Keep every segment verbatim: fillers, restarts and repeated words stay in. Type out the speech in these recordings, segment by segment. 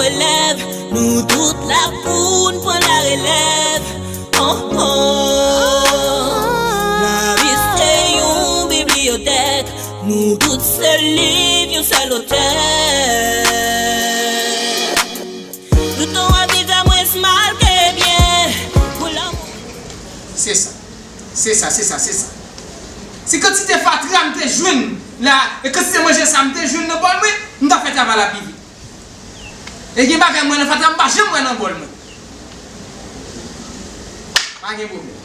Elèv, nou tout la pou n pran larelèv. Oh, oh. Lavi se yon bibliyotèk, nou tout se liv yon sèl otè. Tout on avi a mwen s mal ke byen pou lanmou. Se sa. Se sa, se sa, se sa. Si kantite fatra m te jwenn la, e kantite manje sa m te jwenn nan bòl mwen, m ta fè travay la pi vit. E gen bagay mwen nan fatra, m pa janm wè nan bòl mwen. Pa gen pwoblèm.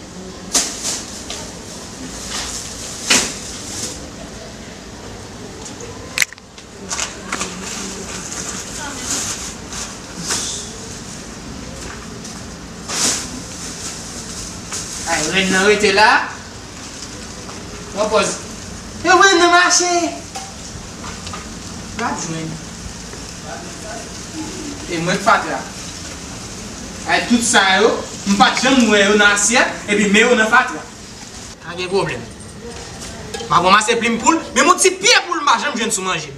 Ay, rèn nan rete la. Pran pòz. E rèn nan mache. L ap jwenn. E mwen k fatra. Ay, tout sa yo, m pa t janm wè yo nan asyèt, epi men yo nan fatra. Pa gen pwoblèm. M ap ranmase plim poul, menm yon ti pye poul m pa janm jwenn sou manje m.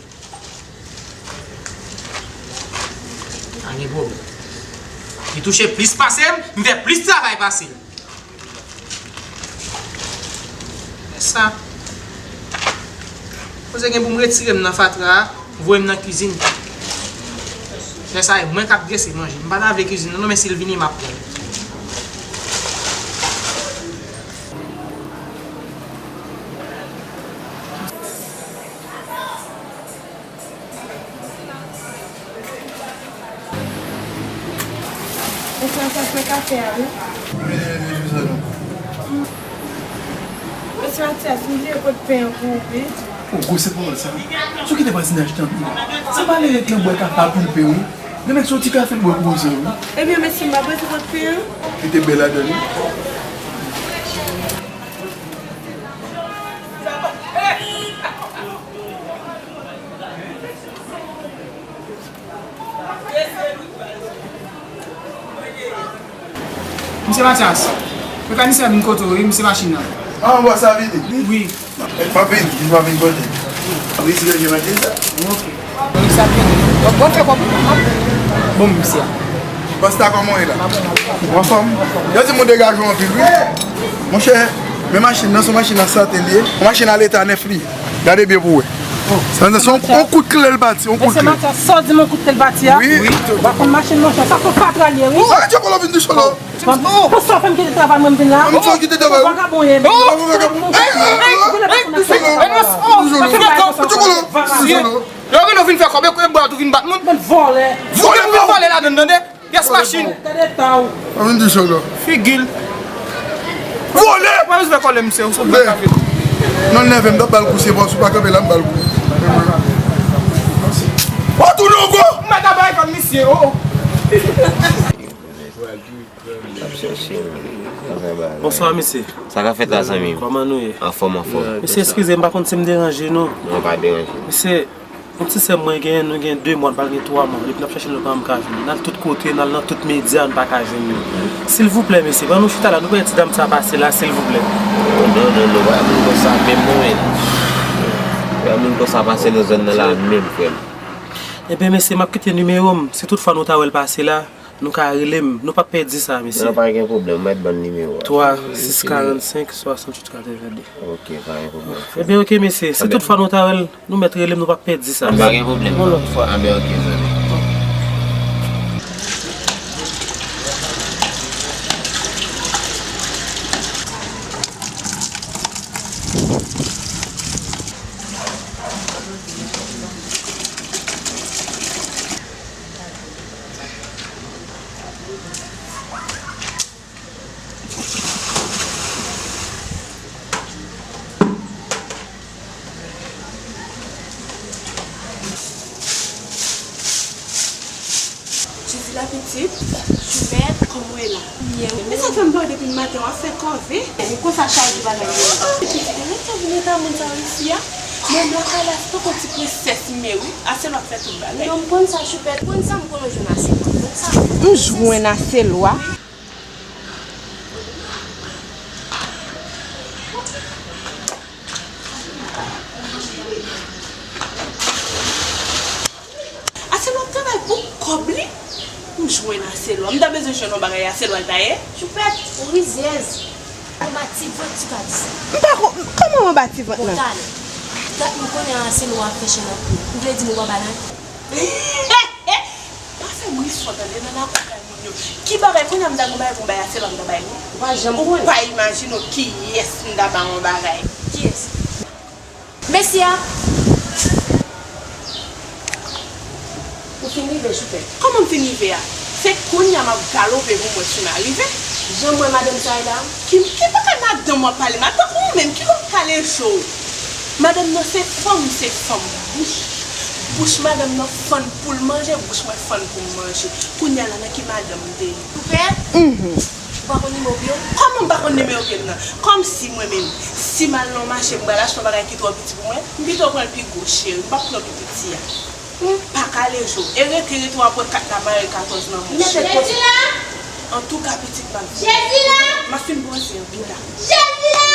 Pa gen pwoblèm. Li touche plis pase m, m fè plis travay pase l. Fè sa. Poze gen pou m retire m nan fatra a, voye m nan kizin. Fè sa, e mwen k ap drese manje. M pa lave kizin nan, non, men si l vini, m ap pran l. Mesye Matyas, mwen kafe a, wi. Mesye Matyas, m bliye pot pen an pou ou, wi. O, gwo se pawòl sa. Sou kite vwazinaj tanpri. Se pa lè rèk lan bwè kafe a pou l pen, wi. Nan mèt se yon ti kafe l bwè pou ou, wi. Ebyen, mesye, m pa prese pot pen an. Li te bèl ladan l, wi. Misye Matyas, mekanisyen vin kote w, wi, misye machin nan. Ah, anba sa vini? Wi. Mwen vin, mwen vin kote. Wi, si yo je manje sa. Ok. Wi, sa vini. Bon, bon, fè kòb. Bon, misye. Pasta, kòman w ye la? Ou anfòm? Yo di m ou degaje w anpil, wi. Monchè, men machin nan, se yon machin nan sante li ye. Yon machin a leta nèf li ye. Gade byen pou w wè. Sa se yon, yon kout kle l bati, yon kout kle. Mesye Matyas, sa w di m yon kout kle l bati a? Wi. Ou pa konn machin, monchè, sa se yon fatra li ye, wi. Arete kolo, vin di solo. Pou sa w fè m kite travay mwen, m vin la? Mwen sa w kite travay ou? Vagabon ye. Vagabon. Vin di solo. Vin di solo. Yo rele w vin fè kòb, e bwa tou vin bat moun. Vòlè. Vòlè, vòlè ladann, tande. Pyès machin. Gade eta w. An vin di sa la. Figi l. Vòlè! Mwen bezwen kòlè misye, ou sot bèl kafe. Non, nève m, m t ap ba l kou, se bò, si w pa kanpe la, m ba l kou. O, tounen ankò! M mèt ap bay kòb misye, o, o. Bonswa, mesye. Sa k ap fèt la, zanmi m? Kòman nou ye? Anfòm, anfòm. Mesye, eskize m, m pa konn si m deranje nou. Non, pa deranje. Mesye, yon ti sè mwen genyen, nou gen de mwa, l pral gen twa mwa. Depi n ap chèche l, nou pa janm ka jwenn li. N al tout kote, n al nan tout medya, nou pa ka jwenn li. Silvouplè, mesye, ban nou chita la, nou pèdi ti dam sa pase la, silvouplè. Non, non, non, pa moun konsa menm non, men. Pa moun konsa pase nan zòn nan la menm, frè m. Ebyen, mesye, m ap kite nimewo m. Si toutfwa nou ta wè l pase la, nou ka rele m. Nou p ap pèdi sa, mesye. Non, pa gen pwoblèm, mèt ban nimewo a. Twa sis karannsenk swasanntuit katrevende. Ok, pa gen pwoblèm. Ebyen, ok, mesye. Si toutfwa nou ta wè l, nou mèt rele m, nou p ap pèdi sa. Pa gen pwoblèm. Yon lòt fwa. Anben, ok, zanmi. Jezi la pitit, Choupèt, kòman w ye la? Byen, wi. Men sa k fè m pa wè w depi maten, w ap fè kòve. Ou konsa chaje bagay yo. Pitit, men sa vin eta moun sa yo isi a? Men nan kay la, se tankou ti prensès li ye, wi. Aselwa k fè tout bagay. Non, m konn sa, Choupèt. Konn sa, m konn ou jwenn Aselwa. Konn sa. M jwenn Aselwa. Aselwa ap travay pou kòb li. Jwenn Aselwa. M ta bezwen jwenn yon bagay Aselwa l ta ye. Choupèt, ou rizyèz. Anba ti vant, ti ka di sa. M pa ko-, kòman anba ti vant nan? Bon, talè. Dat m konnen Aselwa ap fè chen nan kou. Ou vle di m ou pa ba l anyen? Pa fè bri sò tande nan lakou kay moun yo. Ki bagay, kounye a m ta gon bagay pou m bay Aselwa m ta bay nou. Ou pa janm konnen. Ou pa imajine w kiyès m ta ba yon bagay. Kiyès? Mesye a! Ou fin rive, Choupèt. Kòman m fin rive a? Se kounye a m ap galope pou m wè si m a rive. Jan m wè madanm sa ye la. Ki, ki bagay madanm w ap pale? Madanm ou menm, ki lè w pale jo? Madanm nan se fanm, se fanm. Bouch, bouch madanm nan fann pou l manje, bouch mwen fann pou m manje. Kounye a la, nan ki madanm m te ye? Choupèt? Mhm. Ou pa konn nimewo pye w? Kòman m pa konn nimewo pye m nan? Kòmsi mwen menm, si m al nan yon mache, m pral achte yon bagay ki twò piti pou mwen, m pito pran l pi gwo, cheri, m p ap pran pi piti a. M pa ka leje w. E rete, rete w ap wè kat la mare katòz nan bouch. Jezi la! Antouka, pitit, m ap vin. Jezi la! M ap fin bwase an pita. Jezi la!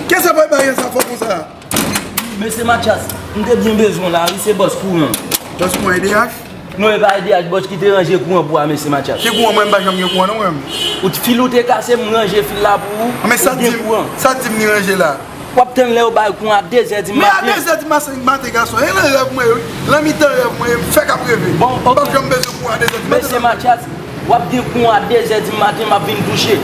Kisa bay bagay sa fò konsa? Mesye Matyas, m te byen bezwen w la, wi, se bòs kouran. Bòs kouran E D H? Non, e pa E D H, bòs ki te ranje kouran pou a, mesye Matyas. Ki kouran? Mwen, m pa janm gen kouran, non, mwen. Ou t-, fil ou te kase, m ranje fil la pou ou, ou gen kouran. Sa di m li ranje la. W ap tann lè yo bay kouran a de zè di maten. Men a de zè di maten, maten, gason, e nan rèv mwen ye, wi. Nan mitan rèv mwen ye, m fèk ap reve. Bon, ok. M p ap janm bezwen kouran a de zè di maten. Mesye Matyas, w ap gen kouran a de zè di maten, m ap vin touche.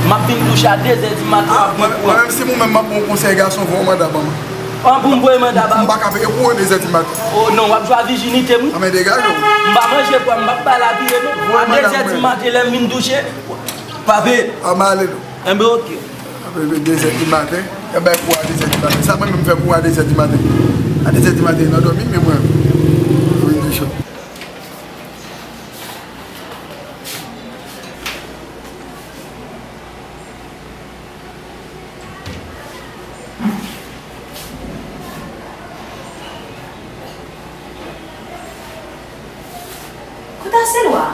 M ap vin touche a de zè di maten, w ap gen kouran. Mwen menm, si mwen menm m ap ba w konsèy, gason, voye manda ban mwen. An, pou m voye manda ba ou? M pa ka peye kouran de zè di maten. O non, w ap jwe a vijinite m, wi. Anben degaje w. M pa manje pwa, m p ap ba l apiye, non. A de zè di maten, lè m vin touche, pa peye. Anben ale non. Enben, oke. Apre de zè di maten, yo bay kou a de zè di maten. Sa mwen menm fè kou a de zè di maten? A de zè di maten, nan dòmi, men mwen, mwen vin di cho. Kote Aselwa?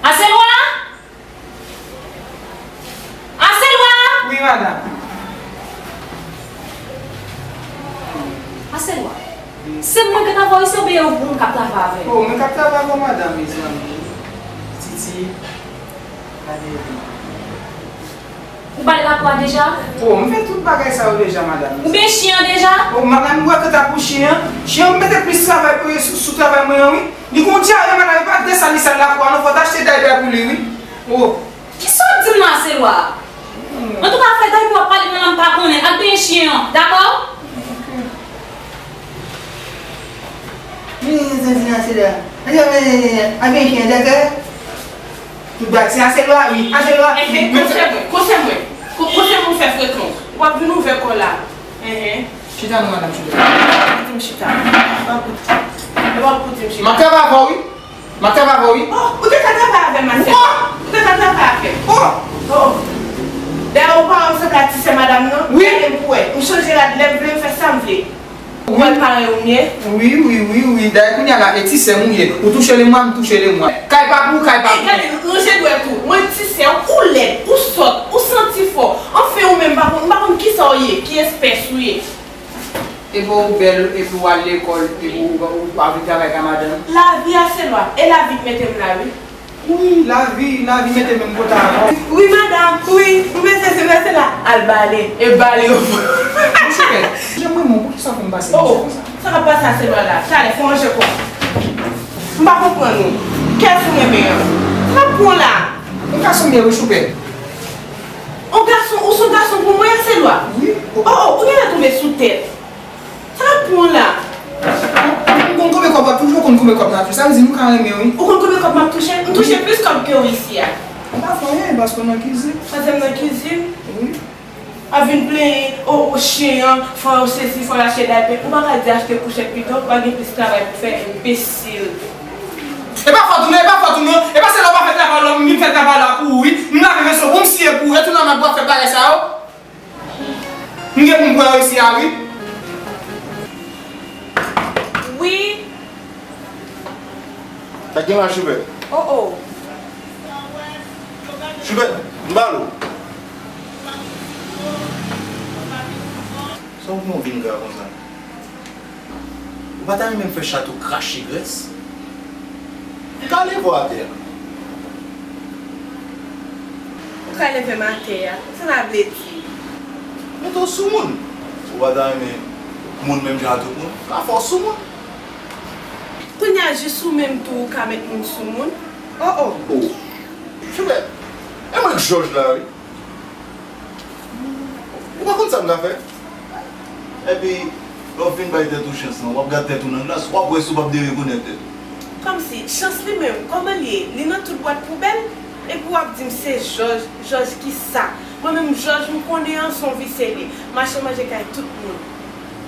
Aselwa! Aselwa! Wi, madanm. Aselwa, se mwen k ap travay isi oubyen yon moun k ap travay avè w? O, mwen k ap travay avè w, madanm, mezanmi. Titi, gade li. Ou bale lakou a deja? O, m fè tout bagay sa yo deja, madanm. Ou benyen chen an deja? O, madanm, ou wè kanta pou chen an? Chen an, m mete plis travay pou, sou, sou travay mwen an, wi. Li gon dyare, madanm, e pa de sal li sal lakou a, non, fò w t achte daypè pou li, wi. O. Kisa w ap di m nan, Aselwa? Antouka, fè daypè w ap pale nan lang m pa konnen. Al benyen chen an, dakò? Al benyen chen an, dakò? Tout bak se Aselwa, wi. Aselwa. Enhen, konsèy mwen, konsèy mwen. Ko-, konsèy mwen fè frekan. W ap vin ouvè kò la. Enhen. Chita non, madanm, chita. W ap koute m chita. W ap koute. W ap koute m chita. M ap travay avè w, wi. M ap travay avè w, wi. O, ou te ka travay avè m, Aselwa. Ou te ka travay avè m. O. Dayè, ou pa wè m sanble a ti sè madanm nan? Wi. Gade m pou wè. M chanje rad lè m vle, m fè sa m vle. Ou wè l parèy ou m ye? Wi, wi, wi, wi. Dayè, kounye a la, e ti sè m ou ye. Ou touche le mwa, m touche le mwa. Kay pa pou ou, kay pa pou ou. E gade, ranje dwèt ou. Mwen ti sè w, ou lèd, ou sòt, ou santi fò. Anfen, ou menm, m pa konn, m pa konn kisa w ye, ki espès ou ye. Epi w bèl, epi w al lekòl, epi w, w, w pa vin travay ka madanm. Lavi, Aselwa, e lavi k mete m la, wi. Wi, lavi, lavi mete menm kote avè w. Wi, madanm, wi, m bezwen se mèsi la. Al bale, e bale yo. Mouche, jan mwen, mwen, poukisa w fè m pase konsa? O, sa k ap pase Aselwa la? Talè, fè yon je kò. M pa konprann ou. Kiyès ou renmen an? Sa k ap pran w la? Yon gason m ye, wi, Choupèt. Yon gason, ou se yon gason pou mwen, Aselwa? Wi. O, o, ou genlè tonbe sou tèt. Sa k ap pran w la? M konn konbyen kòb w ap touche, ou konn konbyen kòb m ap touche. Sa vle di nou ka renmen, wi. Ou konn konbyen kòb m ap touche? M touche plis kòb ke w isi a. M pa fè anyen, paske w nan kizin. Paske m nan kizin? Wi. W ap vin plenyen, o, o, chen an, fò sesi, fò achte daypè. Ou pa ka di achte kouchèt pito, ou pa gen plis travay pou fè, enbesil. E pa fòt ou non, e pa fòt ou non. E pa se lè w pa fè travay la, m vin fè travay la pou ou, wi. M lave veso pou m siye pou ou, e tou nan mèt w ap fè bagay sa yo. M gen pou m pran isi a, wi. Wi. Sa gen la, Choupèt? O, o. Choupèt, m pale w. Sa w gen w vin gra konsa? Ou pa ta renmen m fè chat ou krache grès? Ou ka leve w atè a. Ou ka leve m atè a? Sa sa vle di? Mete w sou moun. Ou pa ta renmen moun menm jan ak tout moun? Ou ka fè w sou moun. Kounye a, jis ou menm tou ou ka met moun sou moun? Oh, oh. Oh. Choubèt, e mwen k jòj la, wi. Ou pa konn sa m ka fè? Epi, lè w fin bay tèt ou chans lan, w ap gad tèt ou nan glas, w ap wè si w p ap derekonèt tèt ou. Kòmsi, chans li menm, kòman l ye? Li nan tout bwat poubèl? Epi w ap di m se jòj, jòj kisa? Mwen menm, jòj m konnen an, se yon visye li. Mache manje kay tout moun.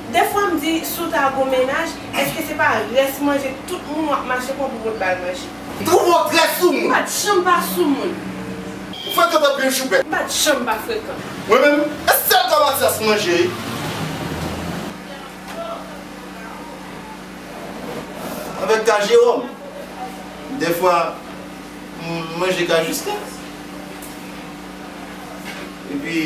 Dèfwa m di, si w ta gon mennaj, èske se pa rès manje tout moun w ap mache pran pou w pot ba l manje? Twouve w trè sou moun. M pa t janm pa sou moun. Ou frekan tankou yon choupè. M pa t janm pa frekan. Mwen menm, e sèl ka Matyas manje. Avèk ka Jewòm. Dèfwa, m manje ka Jistin. Epi,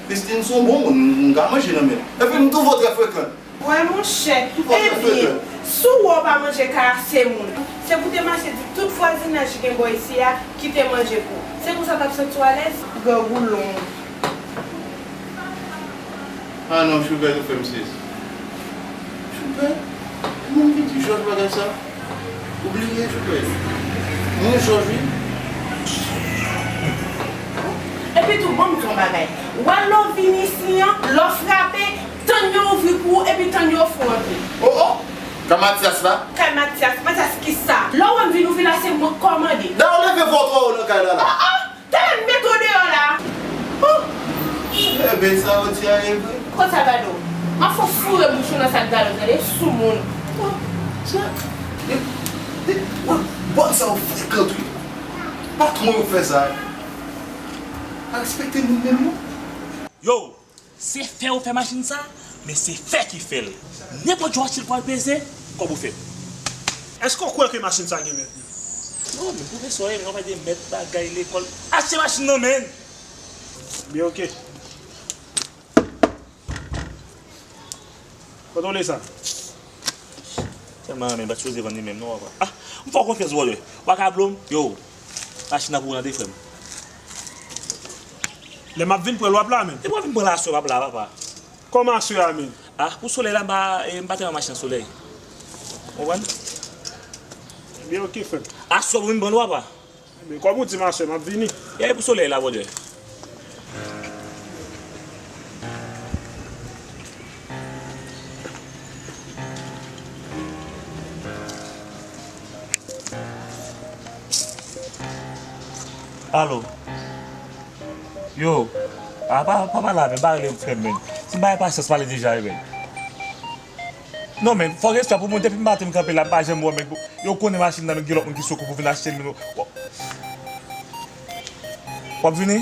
Kristin se yon bon moun, m ka manje nan men l. Epi, m twouve w trè frekan. Wè monchè, ebyen, si w wè w pa manje ka ase moun, se pou w te mache di tout vwazinaj ki gen bò isi a kite manje pou ou. Se konsa w t ap santi w alèz? Grangoulon. Ah non, Choubèt, ou fè m sezi. Choubèt? Moun ki di jòj bagay sa? Ou bliye, Choubèt? Mwen jòj, wi. Epi tou, ban m di w yon bagay. Wè lè w vin isi an, lè w frape, tann yo ouvri pou ou epi tann yo ofri w antre. Oh, oh! Ka Matyas la? Kay Matyas? Matyas kisa? Lè w wè m vin ouvri la, se mwen k kòmande. Dayè, w leve vwa w twò wo nan kay la, la. Oh, oh! Talè m mete w deyò la. Oh! Ebyen, sa yo di a ye vre. Kot sa gade w? M ap fè w foure bouch ou nan sak gade w, tande? Sou moun. Oh, sa, e, e, bon, sa yo frekan tou. Patwon yo fè sa. Pa respekte moun menm, non. Yo! Se fè ou fè machin sa, men se fè ki fè l. Nenpòt jan w achte l pou al peze, kòb ou fèt. Èske w kwè ke machin sa gen mèt li? Non, men pwofesè, w ap pale de mèt bagay lekòl. Achte machin nan, men! Byen, oke. Kontwole sa. Tèlman renmen, m pa t sipoze vann li menm non, papa. Ah, m fè w konfyans, brother. W pa ka blow m? Yo, machin nan pou ou tande, frè m. Lè m ap vin pran l, w ap la menm? Depi w ap vin pran l aswè, w ap la, papa. Kòman aswè a menm? Ah, pou solèy la, m pa, eh, m pa tèlman mache nan solèy. Ou konprann? Ebyen, oke, frè m. Aswè pou vin pran l, papa. Men kòm ou di m aswè, m ap vini. E pou solèy la, brother. Alo. Yo. A, pa, pa pale avè m, pa rele m frè m, men. Si m pa gen pasyans, pale deja, wi, men. Non, men, fòk respè pou moun. Depi maten m kanpe la, m pa janm wè, men, yo konnen machin nan, men gen lòt moun ki sou kou pou vin achte l, men w ap vini?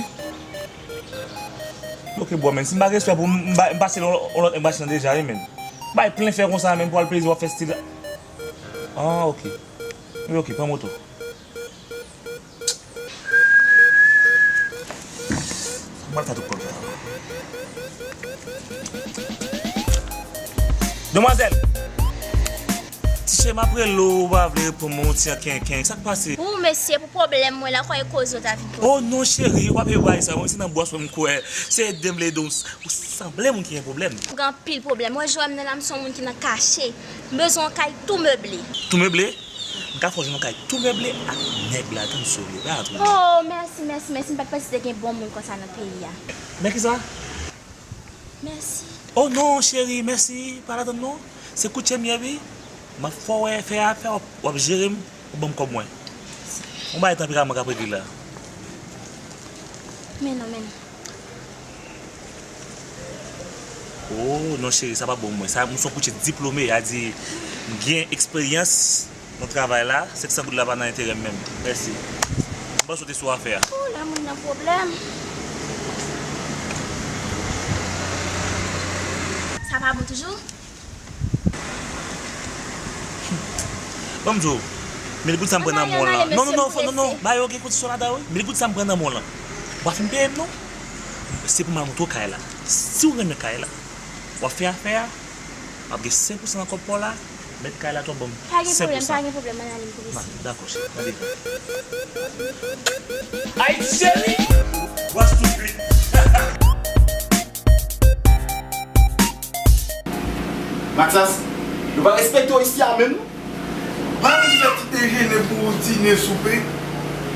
Ok, bro, men, si m pa gen respè pou m, m ba-, m pase yon lòt, yon lòt nèg machin nan deja, wi, men. Bay plen fè konsa, men, pou al peze, w ap fè stil. Ah, ok. Wi, ok, pran moto. Sa m pral fè tout kòb sa yo? Demwazèl! Tichè, m ap rele w, ou pa vle reponn mwen, yon ti an kenken. Sa k pase? Ou, mesye, pou pwoblèm mwen la, kwè e koze w ta vin poze. Oh non, cheri, ou pa peye bagay sa. Mwen, se nan bwòs mwen m kwè. Se ede m ede w. Ou sanble moun ki gen pwoblèm. M gen anpil pwoblèm. Wè, Joèm nan la, m se yon moun ki nan kache. M bezwen yon kay tou meble. Tou meble? M ka fè w jwenn yon kay tou meble ak nèg la, tann sou li, pa twouble. Oh, mèsi, mèsi, mèsi. M pa t panse te gen bon moun konsa nan peyi a. Men kisa? Mèsi. Oh non, cheri, mèsi. Pa ladann non. Se koutje m ye, wi. M ap fè w wè fè afè, w ap, w ap jere m, w ap ban m kòb mwen. Yon bagay tanperaman k ap regle la. Men non, men non. Oh, non, cheri, sa pa bon pou mwen. Sa, m se yon koutje diplome, a di, m gen eksperyans nan travay la, senk san goud la pa nan enterè m menm. Mèsi. M panse w te sou afè a. Oh, lè moun nan pwoblèm. Sa pa bon toujou? Ban m di w, mil goud sa m pran nan men w lan. Non, non, non, non, non, ba yo gen kondisyon ladan, wi. Mil goud sa m pran nan men w lan. W pa fin peye m, non. Se pou m al montre w kay la. Si w renmen kay la, W ap fè afè a, w ap gen senk pousan nan kòb pa w la, mèt kay la tou ap ban m senk pousan. Pa gen pwoblèm, pa gen pwoblèm, ann ale m kouri. Dakò, cheri, mande. Ayiti cheri! What's to drink? Mathias, yo pa respekte w isi a menm. Mami ki fè ti dejene pou dine, soupe.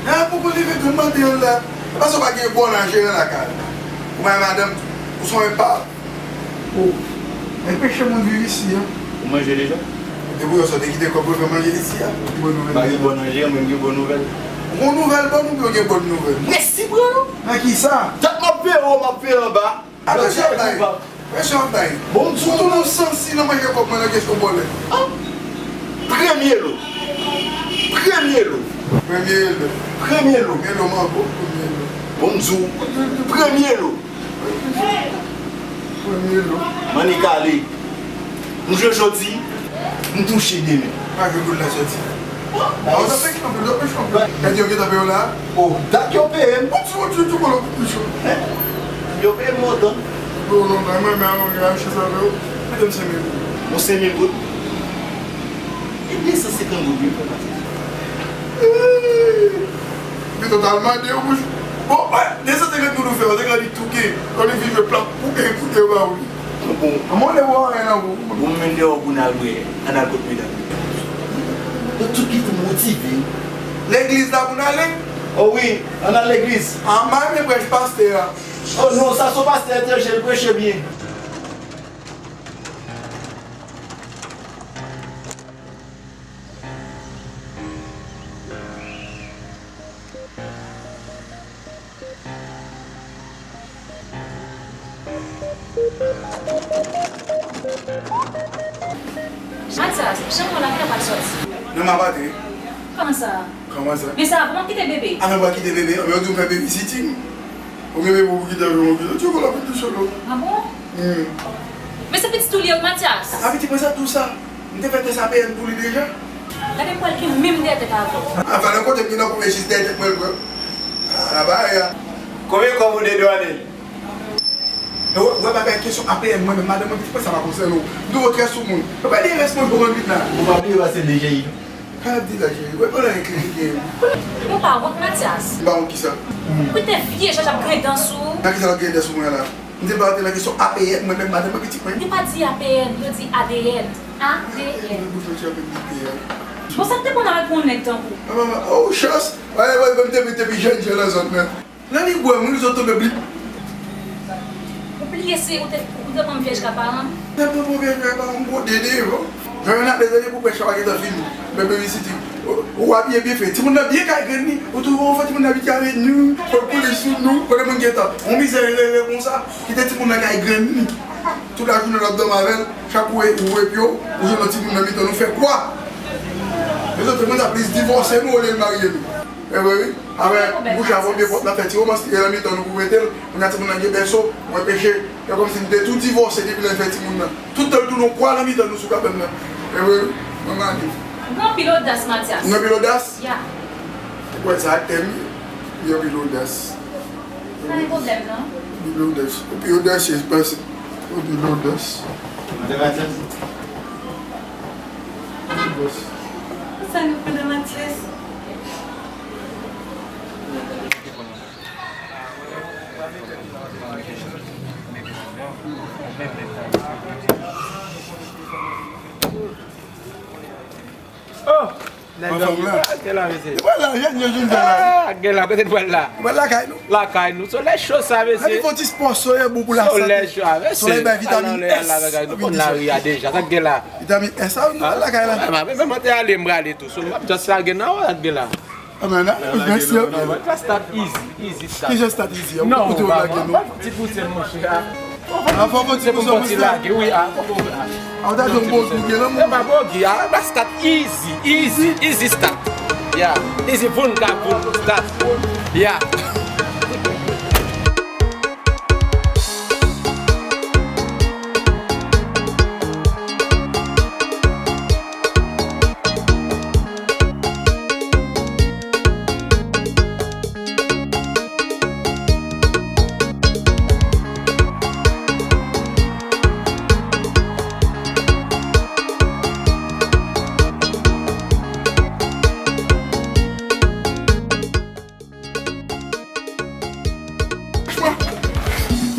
Lè a poko leve granm maten an la. E paske w pa gen bon nan jere lakay la. Ou bay madanm, ou son enpav. Oh. Men peche moun viv isi a. Ou manje deja? Depi ou sot te kite kòb pou fè manje isi a. Ki bon nouvèl? Pa gen bon nan jere, mwen gen bon nouvèl. Ou gon nouvèl bon oubyen ou gen bon nouvèl? Mèsi, bro. Nan ki sa? Dat m ap peye w, m ap peye anba. Atensyon ap bay. Presyon ap bay. Bon, m di w. Ou tounen w sansi nan manje kòb mwen nan kesyon bòlè. An? Premye lo. Premye lo. Premye lo. Premye lo. Premye lo, mango. Premye lo. Bon, m di w. Premye lo. Premye lo. M annik ale. M jwe jodi, m touche demen. Pa gen goud la soti. Ba, a, w ta fè kanpe, w ta fè kanpe. Nèg yo gentan peye w la? Oh, dat yo peye m. Bon, ti, ti, ti, ti, ti, ti, ti. Yo peye m lontan. Yo lontan, mwen, men, mwen, mwen, chans avè w. Mete m senk mil goud. Bon, senk mil goud. E de san senkant goud, wi, frè Mathias. Eee, men totalman de wouj. Bon, wè, de san senkant goud ou fè, w te ka di touke. Kòm li vin jwe plap, pou e koute ba ou li. Bon. Anmwey, lè w anyen nan ou. Bon, men deyò pou n al bwè, ann al kot medam. Yo tout gentan motive. Legliz la pou n ale? O wi, ann al legliz. A, m pa renmen prèch pastè a. O non, sa se yon pastè etranje, l preche byen. Mathias, chanm mwen la, kilè w pral sòti? Nan m ap antre. Kòman sa? Kòman sa? Men sa, pou m ap kite bebe? A, men w ap kite bebe? Anben, yo di w fè babysitting. Ou gen bebe pou w kite avè w, yo di w konn ap fè tou solo. A bon? Hmm. Men se pitit ou li ye, Mathias? A, pitit mwen sa tou sa. M te fè tès A P N pou li deja. Gade pou al gen menm dèyè tèt avè w. A, valè kote m gen nan kouve jis dèyè tèt mwen l pran. A, la bagay la. Konbyen kòb ou te dwe ane? E w, w wè bagay kesyon A P N mwen menm, madanm mwen pitit mwen sa pa konsène w. M twò trè sou moun. Yo pa di rès mwen pou mwen vin la. Ou pa bliye pase de jèyi. Sa l ap di la, cheri? Wè, wè, la, eklere gen. Ou pa wont, Mathias? M pa wont kisa? Pou te vye jan ap griyen dan sou ou. Nan kisa l ap griyen dan sou mwen la? M te ba w te nan kesyon A P N, mwen menm madanm mwen pitit mwen. Yo pa di A P N, yo di A D N. A D N. Mwen bouch mwen ti ap di A P N. Bon, sa k te konn avèk yon nèg tankou w? A, manman, oh, chans! Wè, wè, wè, m te, te pi jèn, jèn nan zòn nan. Nan li bwè, moun zòt tonbe bli. Ou bliye se ou te, ou te pran m vyèj ka paran? Te pran m vyèj ka paran, m gwo dede, bon. Jwenn ap bezwen pou prèch la pa gentan fini. Men babysitting. Ou, ou abiye byen fè. Timoun nan byen kay grenn li. Ou twouve ou fè timoun nan abitye avè nou. Fòk pou li sou nou. Kote moun gentan. On mizè rele konsa. Kite timoun nan kay grenn li. Tout lajounen l ap dòmi avè l. Chak ou, ou epi w, ou jwenn yon timoun nan mitan nou fè kwa. Lezòt, moun sa plis divòse nou olye l marye nou. E vre wi. Apre, bouch la premye pòt la fè ti romans, li nan mitan nou pou mete l. Kounye a timoun nan gen bèso, mwen peche. E kòmsi m te tou divòse depi lè l fè timoun nan. Tout tan l tounen yon kwa nan mitan nou sou kabann nan. E vre wi. Mwen mande. Ou gen anpil odas, Mathias. Ou gen anpil odas? Ya. Ou kwè sa ak tèm li? Ou gen anpil odas. Pa gen pwoblèm, non. Ou pi odasye, ou pi odasye, pase. Ou pi odas. Ou pi odas. Sa nou pran nan Mathias? Oh! Nèg la, gen la, mesye. Li pral la, jèn yo jwenn sa la. Ah, gen la, kote l pral la? Li pral lakay nou. Lakay nou. Solèy cho sa, mesye. Epi fò ti spò, solèy bon pou lasante. Solèy cho a, mesye. Solèy bay vitamin S. Nou konn lari a deja. Sa k gen la? Vitamin S, sa, nou pral lakay la. Ah, men, men, mwen te ale, m prale tou. So, m ap just lage nan, sa k gen la? Ah, men, la, mèsi anpil. Mwen pa start easy, easy start. Ki jan start easy a? Non, ou pa lage nou. Ti pouse, monchè. Anfòm, ti pou sou mouch la. Lage, wi, a, fòk ou, a. A, ou ta di yon bon kou gen nan mouch. E pa bon, Guy, a, ba start easy, easy, easy start. Yeah, easy, voun ka voun start. Yeah.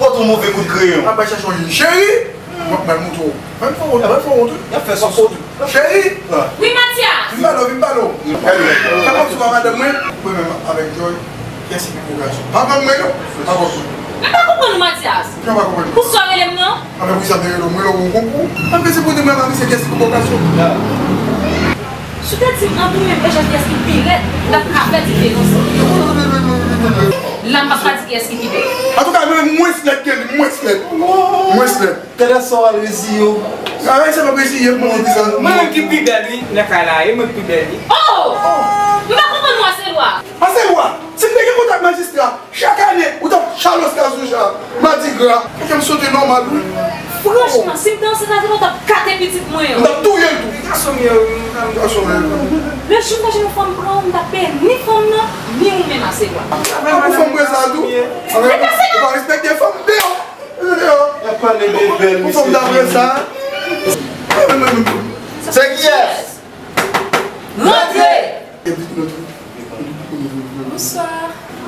Pote yon move kout kreyon. Ap bay chèche yon cheri. Mwen, mwen montre w. Mwen fè wont, mwen fè wont, wi. Y ap fè sou. Cheri. Wi, Matyas. Vin pale, vin pale. Fè kòmsi w a madanm mwen. Mwen menm avèk Joy. Kiyès ki pi gwo gason? Pa konn mwen, non. Pa konn mwen. Mwen pa konprann ou, Matyas. Jan pa konprann mwen? Pou sa w rele m nan? Anben, pou sa m te rele w, mwen rele w yon konkou. Anben, se pou di mwen pa misye kiyès ki pi gwo gason. Si w te di m an tou menm, e jan kiyès ki pi rèd, m t ap ka fè diferans. La, m p ap ka di kiyès ki pi bèl. Antouka, mwen menm, mwens lèd ke li, mwens lèd. Mwens lèd. Tèlè sa w al reziye w. Ay, se pa reziye m, mwen di sa. Mwen menm ki pi bèl, wi, nan kay la, e mwen ki pi bèl, wi. Oh! M pa konprann ou, Aselwa. Aselwa, si m te gen kontak majistra, chak ane, ou t ap chale Oscar Souja, Madigra. Fòk m sote nòmal, wi. Franchman, si m te ansent avè w, ou t ap kate pitit mwen yo. M t ap touye l tou. Gason m ye, wi, m pa m gason m ye. Le jou fè yon fanm pran w, m t ap peye ni fanm nan, ni ou menm, Aselwa. Ou fanm mwen sa tou. Ou pa respekte fanm deyò. Y ap pale de bèl, misye. Pou fòm dapre sa. Se kiyès? Rantre! Bonswa.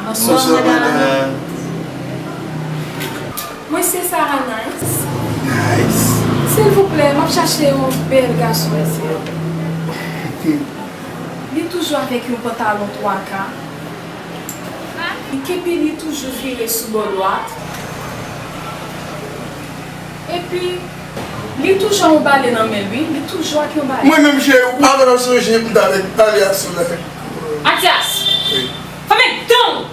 Bonswa, madanm. Mwen se Sarah Nice. Nice. Silvouplè, m ap chache yon bèl gason, mesye. Li toujou avèk yon pantalon twa ka. Epi li toujou vire sou bò dwat. Epi, li toujou ak yon bale nan men l, wi. Li toujou ak yon bale. Mwen menm, cheri, ou pa konn ap sonje m t avèk bale a sou la. Matyas! Wi. Fèmen dan w!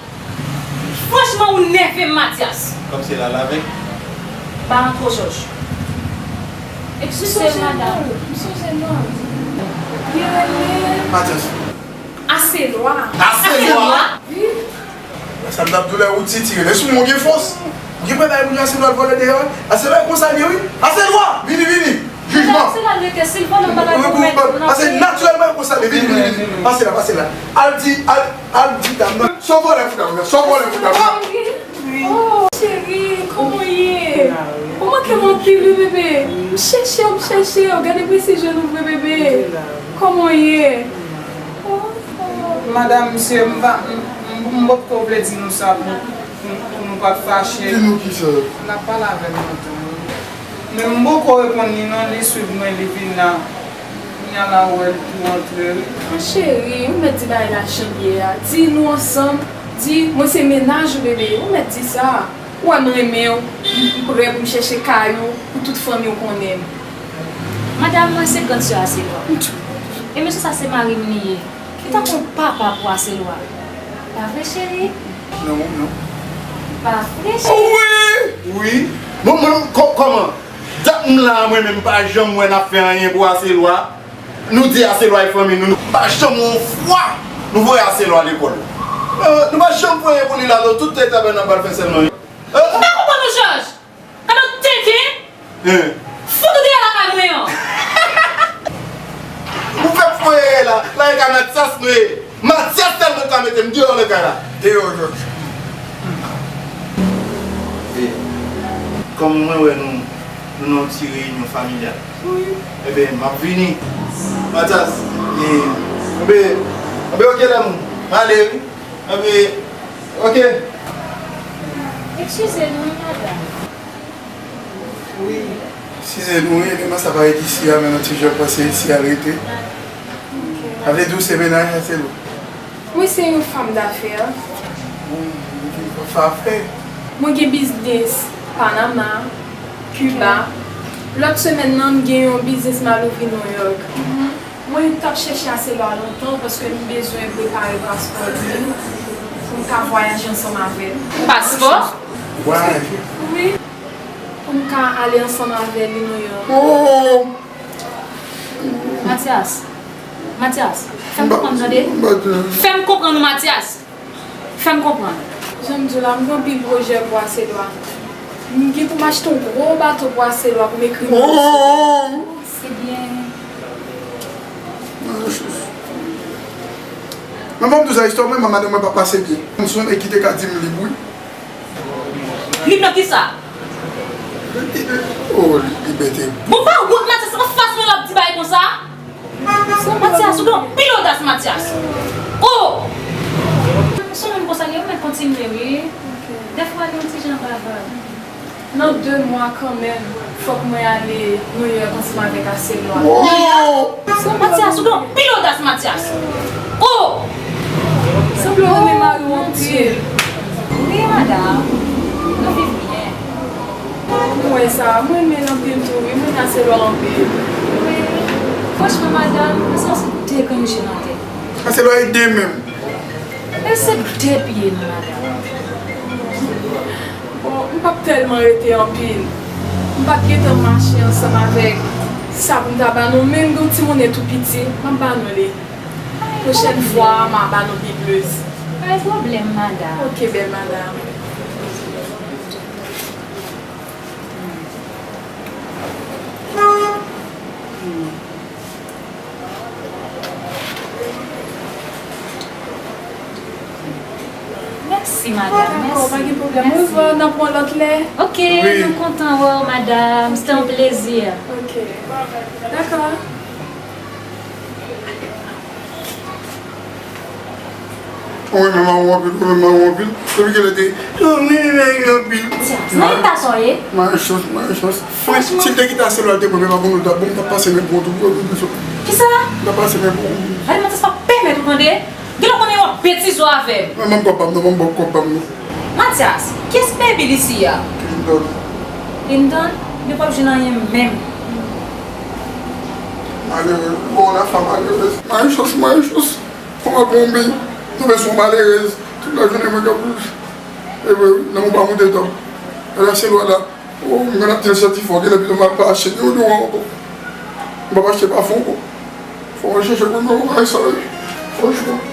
Franchman, ou nève m, Matyas. Kòmsi l al avèk? Ba antre, Jòj. Eksplike, madanm. M sonje non l. Li rele Matyas. Aselwa. Aselwa? Wi. Sa m t ap di w la, ou titire. Lè sou mwen gen fòs. Ou gen pè bay moun yo Aselwa l vòlè deyò. Aselwa e konsa l ye, wi. Aselwa! Vini, vini. Jijman. Aselwa l rete, si l vòlè, m pa ta pèmèt. Paske natirèlman e konsa l ye. Vini, vini, vini. Pase la, pase la. Al di, al, al di dam nan. Sa w vòlè fout dam nan. Sa w vòlè fout dam nan. Oh, cheri, kòman w ye? Ou manke m anpil, wi, bebe. M chèche w, m chèche w. Gade mwen si jwenn ou vre, bebe. Kòman w ye? Oh, oh. Madanm, mesye, m pa, m, m, m potko vle di nou sa pou, pou, pou nou pa t fache. Di nou kisa? L ap pale avè m lontan, wi. Men m poko reponn li non, li swiv mwen, li vin la. Ala wè l pou antre wi. Mon cheri, ou mèt di bagay la jan l ye a. Di nou ansanm, di mwen se mennaj ou bebe, ou mèt di sa. Ou wè m renmen w, m prè pou m chèche kay ou, pou tout fanmi w konnen m. Madanm, mwen se grann sè Aselwa. E mesye sa se mari m li ye. Li tankou yon papa pou Aselwa. Pa vre, cheri? Non, non. Pa vre, cheri? Wi! Wi! Bon, mwen, kò-, kòman? Dat m la, mwen menm, m pa janm wè n ap fè anyen pou Aselwa. Nou di Aselwa e fanmi nou, nou pa janm wè yon fwa nou voye Aselwa lekòl. Euh, nou pa janm fè anyen pou li la, non, tout tan e travay n ap ba l fè sèlman. Euh, Ou pa konprann ou, Jòj? Gade yon tenten! Hein? Fout ou deyò lakay mwen an! Ou fèk foyè la, la e ka Matyas nou ye. Matyas sèlman ka mete m deyò nan kay la. Deyò, Jòj. E, kòm mwen wè nou, nou nan yon ti reyinyon familyal. Wi. Enben, m ap vini. Matyas, e, enben, enben, oke, lanmou. M ale, wi. Enben, oke. Eskize nou, wi, madanm. Wi. Eskize nou, wi, evenman sa parèt isi a, men nou ti jan panse isi a rete. Sa vle di w se mennaj Aselwa? Mwen se yon fanm dafè. Bon, ou vin fè afè. Mwen gen biznis Panama, Kiba. Lòt semèn nan, m gen yon biznis m al ouvri Nouyòk. Mwen t ap chèche Aselwa lontan paske m bezwen prepare paspò li pou m ka vwayaje ansanm avè l. Paspò? Vwayaje? Wi. Pou m ka ale ansanm avè li Nouyòk. Oh! Matyas. Matyas, fè m konprann tande. Fè m konprann ou, Matyas. Fè m konprann. Jan m di w la, m gen anpil pwojè pou Aselwa. M gen pou m achte yon gwo bato pou Aselwa pou m ekri. Oh! Se byen. Men ban m di w sa, istwa mwen, madanm mwen pa pase byen. M sonje ki te ka di m lib, wi. Lib nan kisa? Oh, libète. Bon, pa wont, Matyas, anfas mwen w ap di bagay konsa? Matyas, ou gen anpil odas, Matyas. Oh! Ou se moun konsa, ou mèt kontinye, wi. Dèfwa, li yon ti jan bavard. Nan de mwa kanmenm, fòk mwen ale Nouyòk ansanm avèk Aselwa. Oh! Matyas, ou gen anpil odas, Matyas. Oh! Sanble w renmen mari w anpil. Wi, madanm. Nou viv byen. Mwen sa, mwen renmen l anpil tou, wi, mwen renmen Aselwa anpil. Wi. Franchman, madanm, mwen se yon de grenn je nan tèt. Aselwa e de menm. E se de pye l, madanm. Bon, m p ap tèlman rete anpil. M p ap gentan mache ansanm avèk sa pou m ta ba nou, men m gen yon ti monnen tou piti, m ap ba nou li. Pwochèn fwa, m a ba nou pi plis. Pa gen pwoblèm, madanm. Oke, bèl madanm. Mèsi, madanm. Dakò, pa gen pwoblèm. Mèsi. Ou va nan pran lòt lè? Oke, wi, nou kontan wè w, madanm. Se te yon plezi. Oke. Dakò. Ou renmen mari w anpil, ou renmen mari w anpil. Depi kilè te, ou renmen mari w anpil. Matyas, nan eta sa w ye? Mari chans, mari chans. Franchman. Si m te kite Aselwa, l te pran, men pa pou nou, ta bon, m t ap pase men pou ou tou, pou ou, pou ou. Kisa? M t ap pase men pou ou. Gade, Matyas, pa pèmèt ou tande. Genlè w konnen w ap betize w avè m. Mwen, ban m kòb pa m, non, ban m kòb pa m, non. Matyas, kiyès ki nan epi isi a? Clinton. Clinton? Li p ap jwenn anyen menm. Malerèz, bon, la femme malerèz. Mari chans, mari chans. Kòman pou yon bi, tonbe sou yon malerèz. Tout lajounen mwen k ap, e, nan yon pa moute dòm. Ala se lwa la. Oh, m konn ap di l santi fò, genlè pito m al pa achte deodoran ankò. M p ap achte pafen ankò. Fò mwen chèche pou m wè sa, wi. Franchman.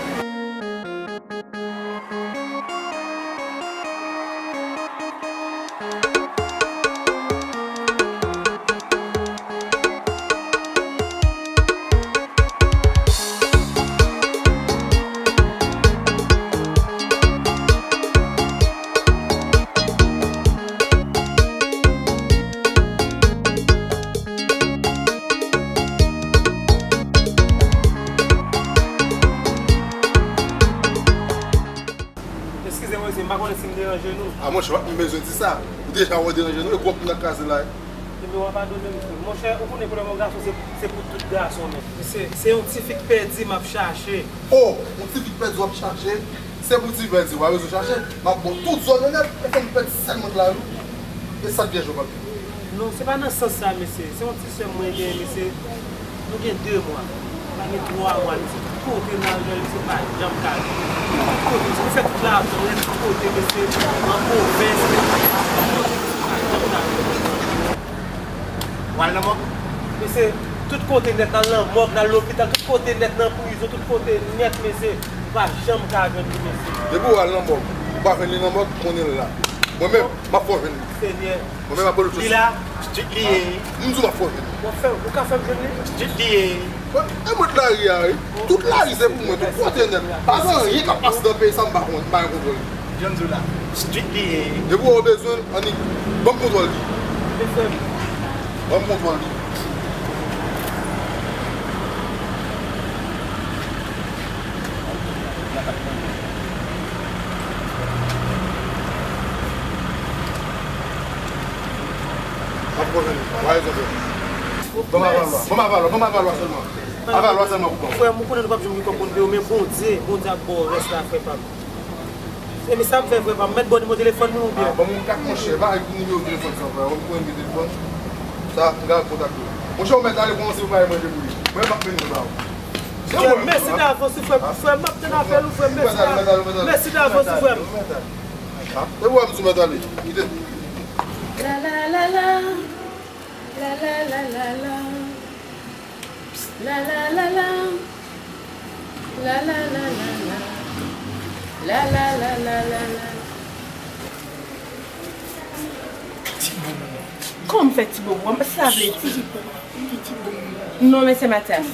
Eskize mwen, mesye, m pa konnen si m deranje nou. A, monchè, w ap bezwen di sa. Ou deja wè w deranje nou, e gwòp nou nan kraze la. Nimewo a pa donnen m, frè. Monchè, ou konnen pwoblèm yon gason, se, se pou tout gason, men. Se, se yon tifi k pèdi m ap chache. Oh, yon tifi k pèdi w ap chache? Se pou tifi pèdi w pa bezwen chache. M ap ba w tout zòn yo nèt, e fè m pèdi sèlman lari. E sa k vyèj yo p ap gen. Non, se pa nan sans sa, mesye. Se yon ti sè m mwen genyen, mesye. Nou gen de mwa. Nou gen twa mwa, mesye. Tout kote n al jwenn li, se pa janm ka jwenn li. Tout kote, mesye, nou fè tout lavi nou, tout kote, mesye, an pwovens, tout kote, mesye, pa janm ka jwenn li. W al nan mòg? Mesye, tout kote nèt, n al nan mòg, n al lopital, tout kote nèt, nan prizon, tout kote nèt, mesye, nou pa janm ka jwenn li, mesye. Depi w al nan mòg, ou pa jwenn li nan mòg, konnen l la. Mwen menm, m ap fè w jwenn li. Senyè. Mwen menm, m ap rele w sou. Li la? Street li ye. M di w m ap fè w jwenn li. W ap fè, ou ka fè m jwenn li? Street li ye. Bon, e mwen t lari a, wi. Tout lari se pou mwen, tout kote nèt. Pa gen anyen k ap pase nan peyi sa m pa konn, m pa gen kontwòl li. Jan m di w la, street li ye. Depi w wè w bezwen l, annik, ban m kontwòl li. Mesye, ban m kontwòl li. Ban m aval lwa, ban m aval lwa, ban m aval lwa sèlman. Aval lwa sèlman pou ban m. Frè m, ou konnen nou p ap janm gen kòb pou n peye w, men Bondye, Bondye ap ba w rès la, frè pa m. E men sa m fè, frè pa m, mèt ba w nimewo telefòn mwen oubyen? Ah, ban m yon kat, monchè, pa gen nimewo telefòn sa, frè. Ou konnen m gen telefòn. Sa, m ka kontakte w. Monchè, ou mèt ale, kòmanse prepare manje pou li. Mwen, m ap mennen l ba ou. Frè m, mèsi davans, wi, frè m. Frè m, m ap tann apèl ou, frè m, mèsi davans, wi, frè m. Ah, e ou a m sou mèt ale. Kite. La la la la. La la la la la. La la la la. La la la la la. La la la la la la. Kòman m fè ti bobo? M pa sa vle di. Non, men se Matyas.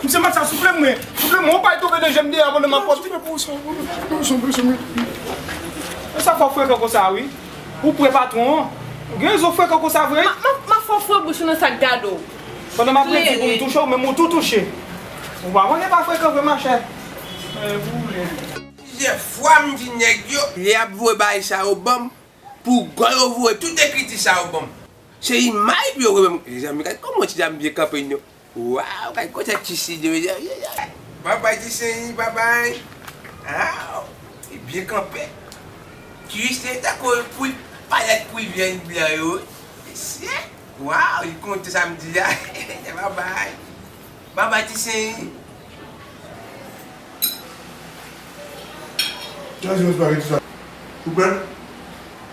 Misye Matyas, souple mwen. Souple mwen, ou pa tonbe nan je m deyò pandan m ap pòte. E sa fè w frekan konsa, wi. Ou pre patwon an. Ou gen rezon frekan konsa vre. M ap, m ap, m ap fè w fre bouch ou nan sa k gade w. Pandan m ap redi pou m touche w, menm ou tou touche. Ou pa konnen pa frekan vre, machè. Men, pou ou vle. Plizyè fwa m di nèg yo, lè y ap voye bagay sa yo ban m, pou gò yo voye tout ekriti sa yo ban m. Se imaj pou yo voye ban m. Mezanmi, gad kòman ti dam byen kanpe non. Waw, gad kote ti Sidi, mezanmi. Babay ti Sidi, babay. Aw, li byen kanpe. Ti Sidi tankou kwi, palèt kwi vyann blan yo. Mesye, waw, li konte samdi a. Babay. Babay ti Sidi. Jan jan espageti sa. Ou prè?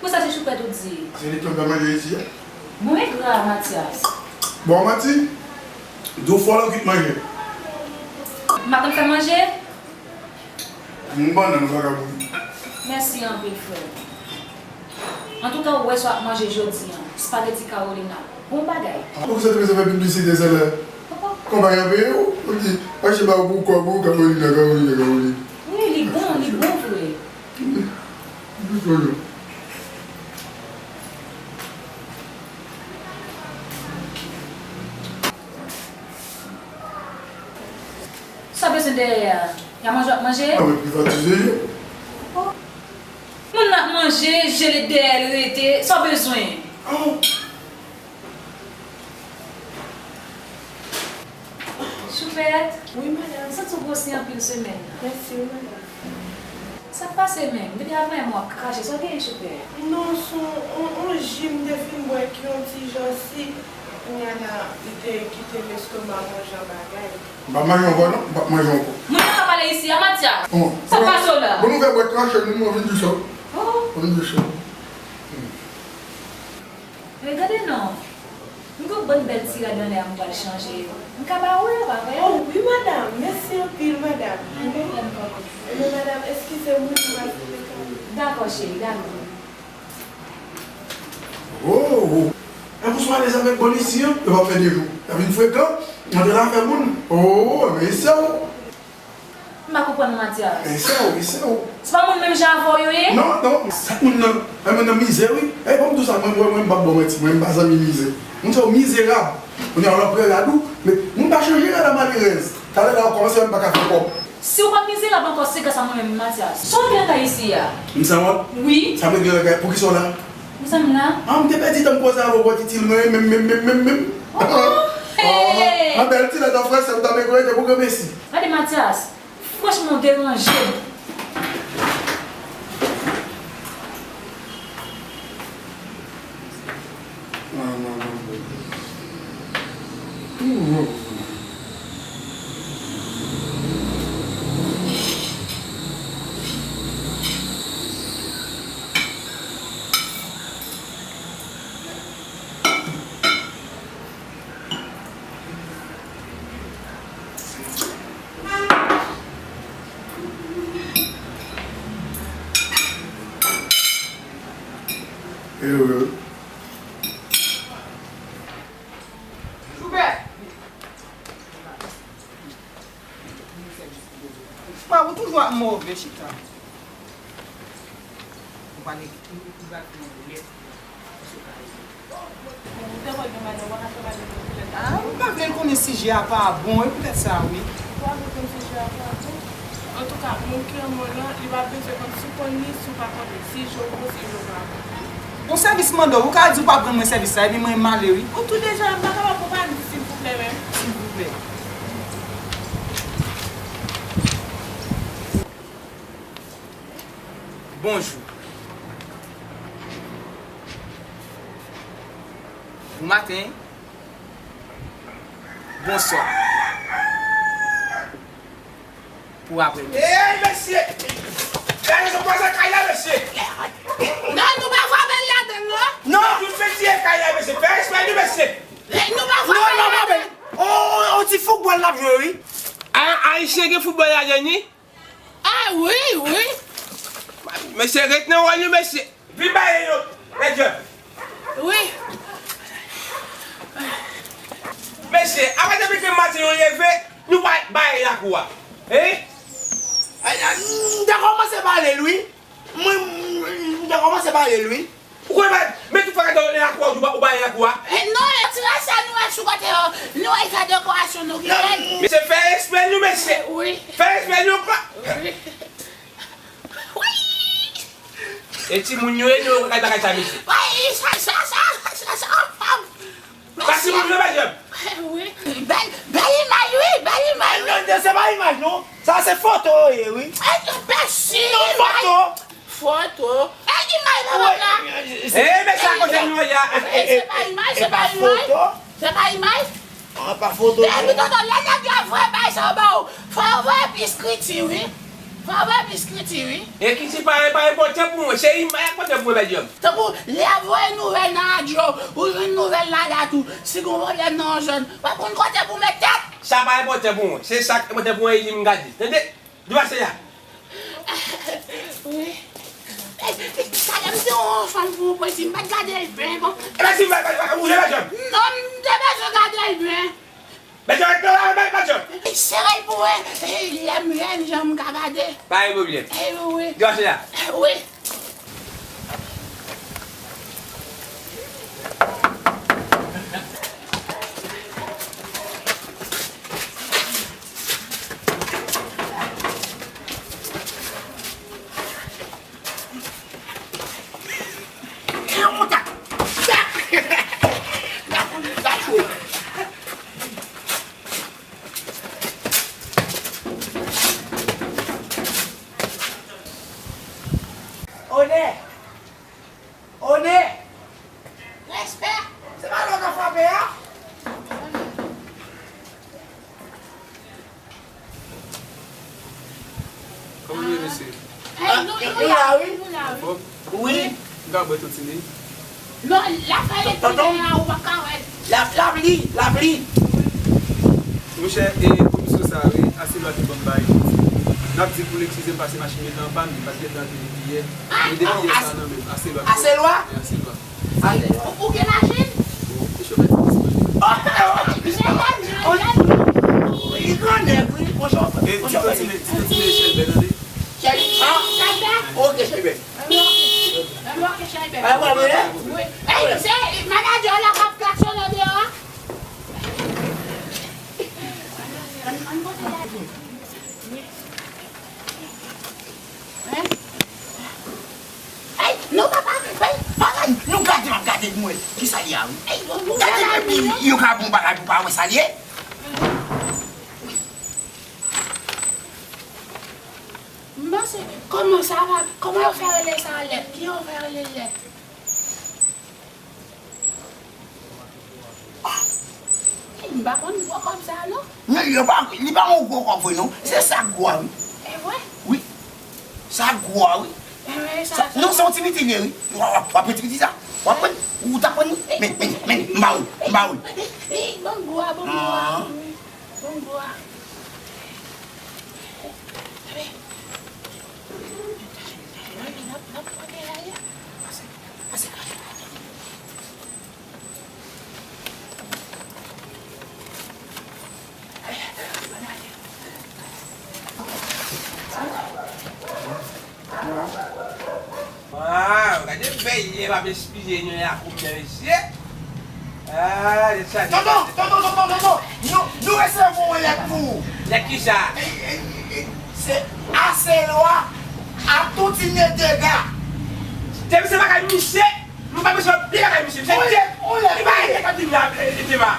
Pou sa se choupèt ou di? Se li k ap fè manje isi a. Mwen gra, Matyas. Bon, manti. Di w fò lè w kit manje. M pa konn fè manje? Yon bannann ou pa ka bouyi. Mèsi anpil, frè. Antouka, ou wè sa w ap manje jodi a. Spaghetti Carolina. Bon bagay. Poukisa w te bezwen fè piblisite sèlè? Konpayi an peye w, ou di, achte ba ou pou kòb ou, Carolina, Carolina, Carolina. Wi, li bon, li bon vre. Sa bezwen dèyè a? Y a manje w ap manje? A, mwen privatize yo. Moun nan ap manje, je l dèyè l rete. Sa w bezwen? Choupèt? Wi, madanm. M santi w gwosi anpil semèn nan. Mèsi, wi, madanm. Sa k pase menm? Depi avanyè m w ap krache. Sa w genyen, Choupèt? Non, se yon, yon, yon ji m te fin bwè ki yon ti jan sik. Kounye a la, li te kite m estoma m yon jan bagay. M p ap manje ankò, non. M p ap manje ankò. Moun nan ka pale isi a, Matyas. Sa k pase w la? Bon, nou fè bwè krache, nou, nou vin di sa. Oh. Vin di sa. Regade non. M gen yon bann bèl ti rad anlè a m pral chanje yo. M ka ba ou yo, pa vre? Oh, wi, madanm. Mèsi anpil, madanm. Anben, madanm, eskize m, wi, m pral fouye kay. Dakò, cheri, dakò. Oh, oh. E pou sou alèz avèk bann isi an, yo pa fè de jou. Y a vin frekan, antre nan afè moun. Oh, men se w. M pa konprann ou, Matyas. E se w, e se w. Se pa moun menm jan avè w yo ye? Non, non, sa moun nan, e moun nan mizè, wi. E, ban m di w sa, mwen, mwen, mwen, m p ap ba w manti, mwen, m pa zanmi mizè. Moun sa yo mizerab. Kounye a, w ap pran rad ou, men moun pa chanje rad a malerèz. Talè la, w kòmanse, menm pa ka fè kòb. Si w pa mizerab ankò, se gras a mwen menm, Mathias. Sa w vin lakay isi a? M sanwont? Wi. Sa m vin lakay? Poukisa w la? Poukisa m la? Ah, m te pèdi tan m koze avè w, ou pa t itil mwen menm, menm, menm, menm, menm. Oh, oh, hey! Ah, bèl ti lèt an fransè, ou ta mègorete pou granmesi. Gade, Mathias, franchman, w deranje m. Wi, wi, wi. Joubert! Frè, ou toujou ap move chita. Ou pale, ou, ou pral fè yon lèt. Ou te konn gen madanm, ou pa ka fè madanm ou lèt. Ah, ou pa vle l konnen sijè a pa bon, e poutèt sa, wi. Ou pa vle konn sijè a pa bon. Antouka, moun ki renmen w lan, li pa bezwen konn si w konn li, si w pa konn li, si je w bon, si je w pa bon. Bon, sèvis mande w, ou ka di w p ap rann mwen sèvis la, epi mwen m ale, wi. Ou tou deja, m pa kapab konprann, silvouplè, menm. Silvouplè. Bonjou. Bonmaten. Bonswa. Pou aprèmidi. Ey, mesye! Gade sa pase kay la, mesye! Non, nou pa frape l ladan l, non. Non, nou fè tiye kay la, mesye. Fè respè nou, mesye. Eh, nou pa frape l ladan l. On, on, on ti foutbòl n ap jwe, wi. A, Ayisyen gen foutbòl ladan li? Ah, wi, wi. Mesye, ret nan wòl nou, mesye. Vin ba yo, medam. Wi. Mesye, apa depi ke maten yo leve, nou pa bay lakou a? Hein? Ay, ay, m te kòmanse pale l, wi. Mwen, m, m te kòmanse pale l, wi. Ou konn pa, men tout fwa gade w nan lakou a, ou pa, ou pa nan lakou a. Eh, non, e ti rès sa nou wè sou kote yo. Nou wè sa dekorasyon nou genyen. Mesye, fè respè nou, mesye. Wi. Fè respè nou, kwa. Wi. Wi. E timoun yo ye, nou yo kay bagay sa, mesye. Wi, sa, sa, sa, sa, sa, fanm. Pa timoun yo, medam. Wi. Bèl, bèl imaj, wi, bèl imaj, wi. Non, non, se pa imaj, non. Sa se foto yo ye, wi. Eh, bèl si imaj. Non, foto. Foto. E imaj la, papa. Eh, men sa kote nou ye a. Eh, se pa imaj, se pa imaj. Se pa imaj. Ah, pa foto, non. Epi tonton, lè nèg yo ap voye bay sa yo ba w, fò yo voye pi skriti, wi. Fò yo voye pi skriti, wi. Ekriti pa, pa enpòtan pou mwen. Se imaj enpòtan pou mwen, medam. Tankou, lè y ap voye nouvèl nan radyo, ou jwenn nouvèl la dat ou, si gon pwoblèm nan yon zòn, w ap konn kote pou met tèt. Sa pa enpòtan pou mwen. Se sa k enpòtan pou mwen, e li m gade. Tande? Dwa se la. Wi. E, e, talè m te yon fanm pou ou, prezi, m pa t gade l byen, bon. E pa si m pa, pa, pa, ou je pa jòb. Non, m te bezwen gade l byen. Mèt yo ret nan la, mèt, mèt yo. Sere l pou mwen, e, lè m jwenn jan m ka gade. Pa gen pwoblèm. E, wi. Dwa se la. Wi. Onè! Onè! Respè! Se pa lè w ka frape a? Kòman nou ye, mesye? Eh, nou, nou la, wi, nou la, wi. Anfòm? Wi. M ka bwè yon ti nèg? Non, l ap fè tonton, lè a, ou p ap ka wè l. L ap, l ap li, l ap li. Monchè, e, komisyon sa a, wi, Aselwa te ban m bagay pou di. N ap di pou l eskize m, pase machin mete an pàn, paske l te antre depi yè. Ah, mete piyè sa nan men m. Aselwa. Aselwa? Wi, Aselwa. Ou, ou gen machin? Bon, e chofè ti bus mwen. Oh, oh, oh. Li grannèg, wi, bon chofè. E, bon chofè. Ti tantine, ti tantine Chèlbè, tande. Chèlbè? Ah, Chèlbè? Ok, Chèlbè. Wi. Ey, se manadjè la k ap klaksonnen deyò a. Ann, ann pote la. Ki sa li a wi? Gade depi yo ka bon bagay pou pa wè sa li ye. M panse, kòman sa va? Kòman yo fè rele sa lèt? Kijan yo fè rele lèt? M pa konn gwo kòb sa non. Non, li pa, li pa yon gwo kòb vre non. Se sa k gwo a wi. E vre? Wi. Sa gwo a wi. E vre, sa, sa, non, se yon ti piti li ye wi. W ap, w ap pran ti piti sa. W ap pran, ou ta pran li. Men, men, men, m ba ou, m ba ou. Bon gwo a, bon gwo a. Bon gwo a. Waw, gade bèl lè m ap espire nan lakou m nan, mesye. Ah, lè sa. Tonton, tonton, tonton, tonton. Nou, nou resevwa yon lèt pou ou. Lèt ki sa? E, e, e, se Aselwa a Toutine Dega. Depi se bagay misye, nou pa bezwen pye bagay misye. Misye te, li pa rete kantin la, e, e, Dema.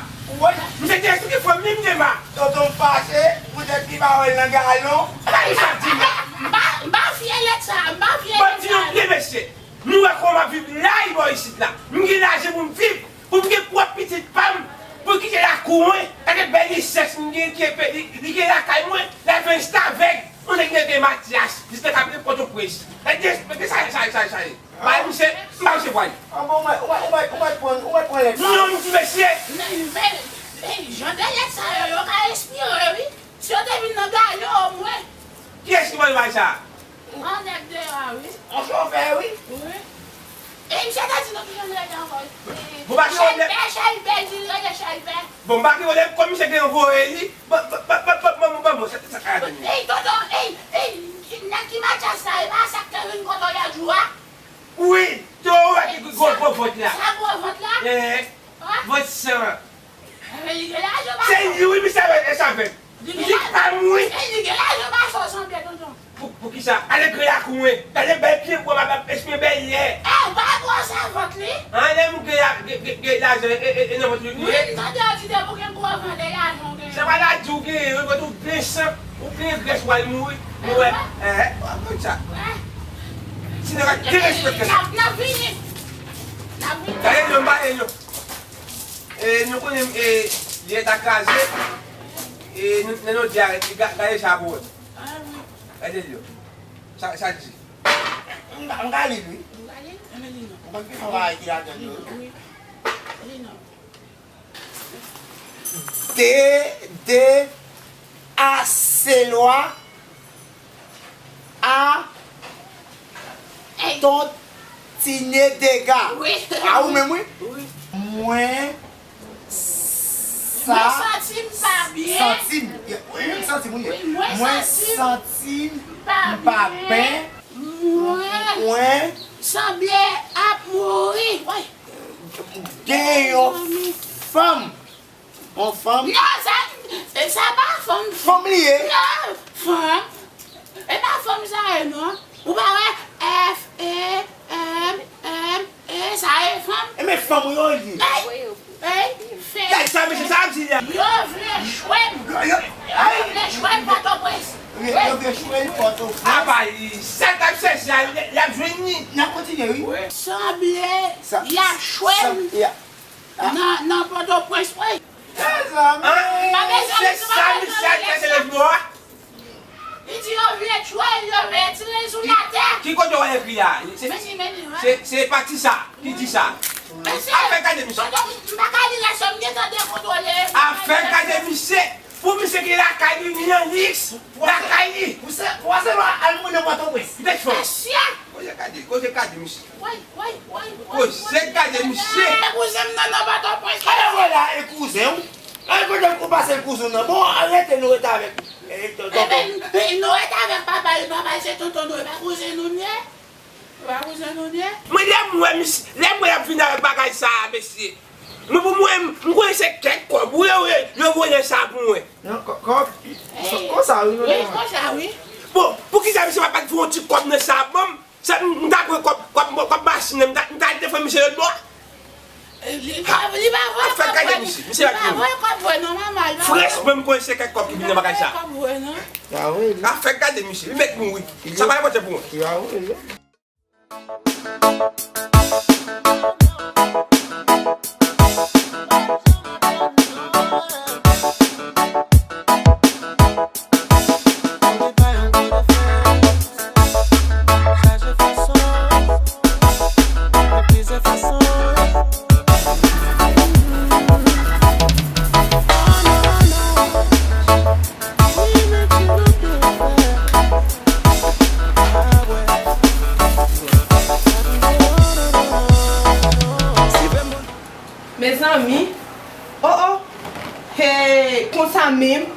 Misye te esplike fanmi m, Dema. Tonton m fache poutèt li pa wè l nan galon. Bagay misye ap di m la. M pa, m pa fye lèt sa, m pa fye lèt sa. Ban m di nou byen, mesye. Nou wè kòman m ap viv la, bò isit la. M gen lajan pou m viv, pou m gen pwòp pitit pa m, pou l kite lakou mwen. Gade bèl lisans m gen, ki epe, li, li gen lakay mwen, l al fè restavèk. Yon nèg rele Matyas, li te ka vin Pòtoprens. Gade, gade sa, sa, sa, sa ye. Bay misye, m ba misye pwal. An bon, ou mèt, ou mèt, ou mèt, ou mèt pran, ou mèt pran lèt sa. Non, m di mesye. Men, men, men, jan de lèt sa yo, yo ka espire, wi. Si yo te vin nan galon, omwen. Kiyès ki voye bagay sa? Yon nèg deyò a, wi. Yon chofè, wi. Wi. E misye te di nou ki jan l rele ankò? Bon, pa chòlè. Chèlbè, Chèlbè, di l rele Chèlbè. Bon, m pa gen pwoblèm, kòm misye gen yon voye li. Bon, bon, bon, bon, bon, bon, bon, bon, sa, sa ka ale. Ey, tonton, ey, ey, nèg ki Matyas la, e pa sa k te vin kote w yè jou a? Wi, to wè ki gwo, gwo vant la. Sa gwo vant la? Eh, vant san. Se li wi, misye avè, e sa avè. Li pa mouri. E li gen lajan pase w sanble, tonton. Pou, pou kisa? Ale gre lakou mwen. Gade bèl pye bwa m ap esprime bèl lè. E, pa gwo sa vant li. Anlè m gen la, gen, gen, gen lajan, e, e, e nan vant li. Wi, m tande yo di depi w gen gwo vant, e lajan w genyen. Se pa la di w genyen, yo vant ou plen san, ou plen grès, w al mouri. Nou wè. E, w ap konn sa. Si nou ka derespekte sa. N ap, n ap vini. N ap vini. Gade, nou pa, e, nou. E, nou konnen, e, lye ta kraze. E, nou, nou, nou di a, ga-, gade sa pou wè. Gade l yo. Sa, sa di. M ka, m ka li l, wi. M ka li l? Enben li non. Ou konn ki fon bagay ki ladan l yo. Wi. Li non. De, de, Aselwa. A Tontine Dega. Wi. A ou menm, wi. Wi. Mwen sa. Mwen santi m pa byen. Santi m. Wi, m santi m, wi. Wi, mwen santi m pa byen. Mwen sanble ap mouri. Wi. Gen yon fanm. Yon fanm? Non, sa, sa pa fanm. Fanm li ye? Non, fanm. E pa fanm sa ye, non. Ou pa wè F E M M E, sa ye fanm? E men fanm ou yo li ye. Ey, ey, fè. Gade sa, mesye, sa ap di la. Yo vle jwe m. Yo, yo, yo vle jwe m Pòtoprens. Yo, yo vle jwe m Pòtoprens. Apa, sa t ap chèche a, y ap jwenn li. N ap kontinye, wi. Sanble, y ap jwe m. Nan, nan Pòtoprens, wi. Mezanmi. Se sa misye al fè se lòt bò a? Li di yo vle tchwe l, yo vle tire l sou latè. Ki kote w ekri a? Se, se, se pati sa ki di sa. Afè gade misye. Tonton, m pa ka li lè sa, m gentan dekontwole. Afè gade misye. Pou misye gen lakay li, li nan liks lakay li. Pou sa, pou sa, al mouri nan Pòtoprens. Li te fò. Mesye. Koze gade, koze gade misye. Woy, woy, woy, woy. Koze gade misye. E kouzen m nan, nan Pòtoprens. Ale vwala, e kouzen w. Al kote ou pase l kouzen w nan. Bon, arete nou rete avèk, e, tonton. Eben, nou rete avèk papa l, papa l se tonton nou, e pa kouzen nou l ye. E pa kouzen nou l ye. Mwen, lè m wè misye, lè m wè y ap vin avèk bagay sa a, mesye. Mwen, pou mwen, m konnen se kèk kòb, wi, wi, yo voye sa pou mwen. Non, kò-, kòb, konsa, wi, non, wi, konsa, wi. Bon, poukisa misye pa t voye yon ti kòb nan sa a ban m? Se m, m ta pran kòb, kòb, kòb machin nan, m ta, m ta al defrann misye lòt bò. Li pa, li pa voye kòb vre. Li pa voye kòb vre non, manman. Li pa voye. Frèchman, m konnen se kèk kòb ki vin nan bagay sa. Li pa voye kòb vre non. Afè gade misye, li mèt mouri. Sa pa enpòtan pou mwen. Mezanmi, oh oh, hey, konsa menm,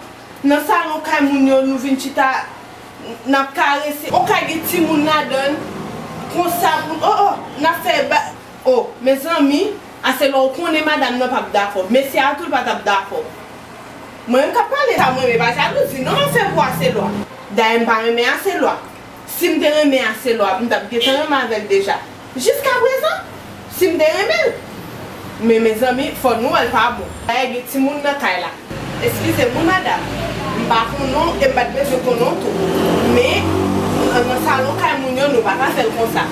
nan salon kay moun yo, nou vin chita, n ap karese, on kay gen timoun ladan l, konsa, oh oh, n ap fè ba, oh, mezanmi, Aselwa, ou konnen madanm nan p ap dakò. Mesye a tou, l pa t ap dakò. Mwen menm k ap pale sa, mwen menm, e pa jalouzi non m ap fè pou Aselwa. Dayè, m pa renmen Aselwa. Si m te renmen Aselwa, m t ap gentan renmen avè l deja. Jiskaprezan, si m te renmen l. Men, mezanmi, fò nou wè l pa bon. Dayè, gen timoun nan kay la. Eskize m wi, madanm. M pa konnen w e m pa t bezwen konnen w tou. Men, nan, nan salon kay moun yo, nou pa ka fè l konsa.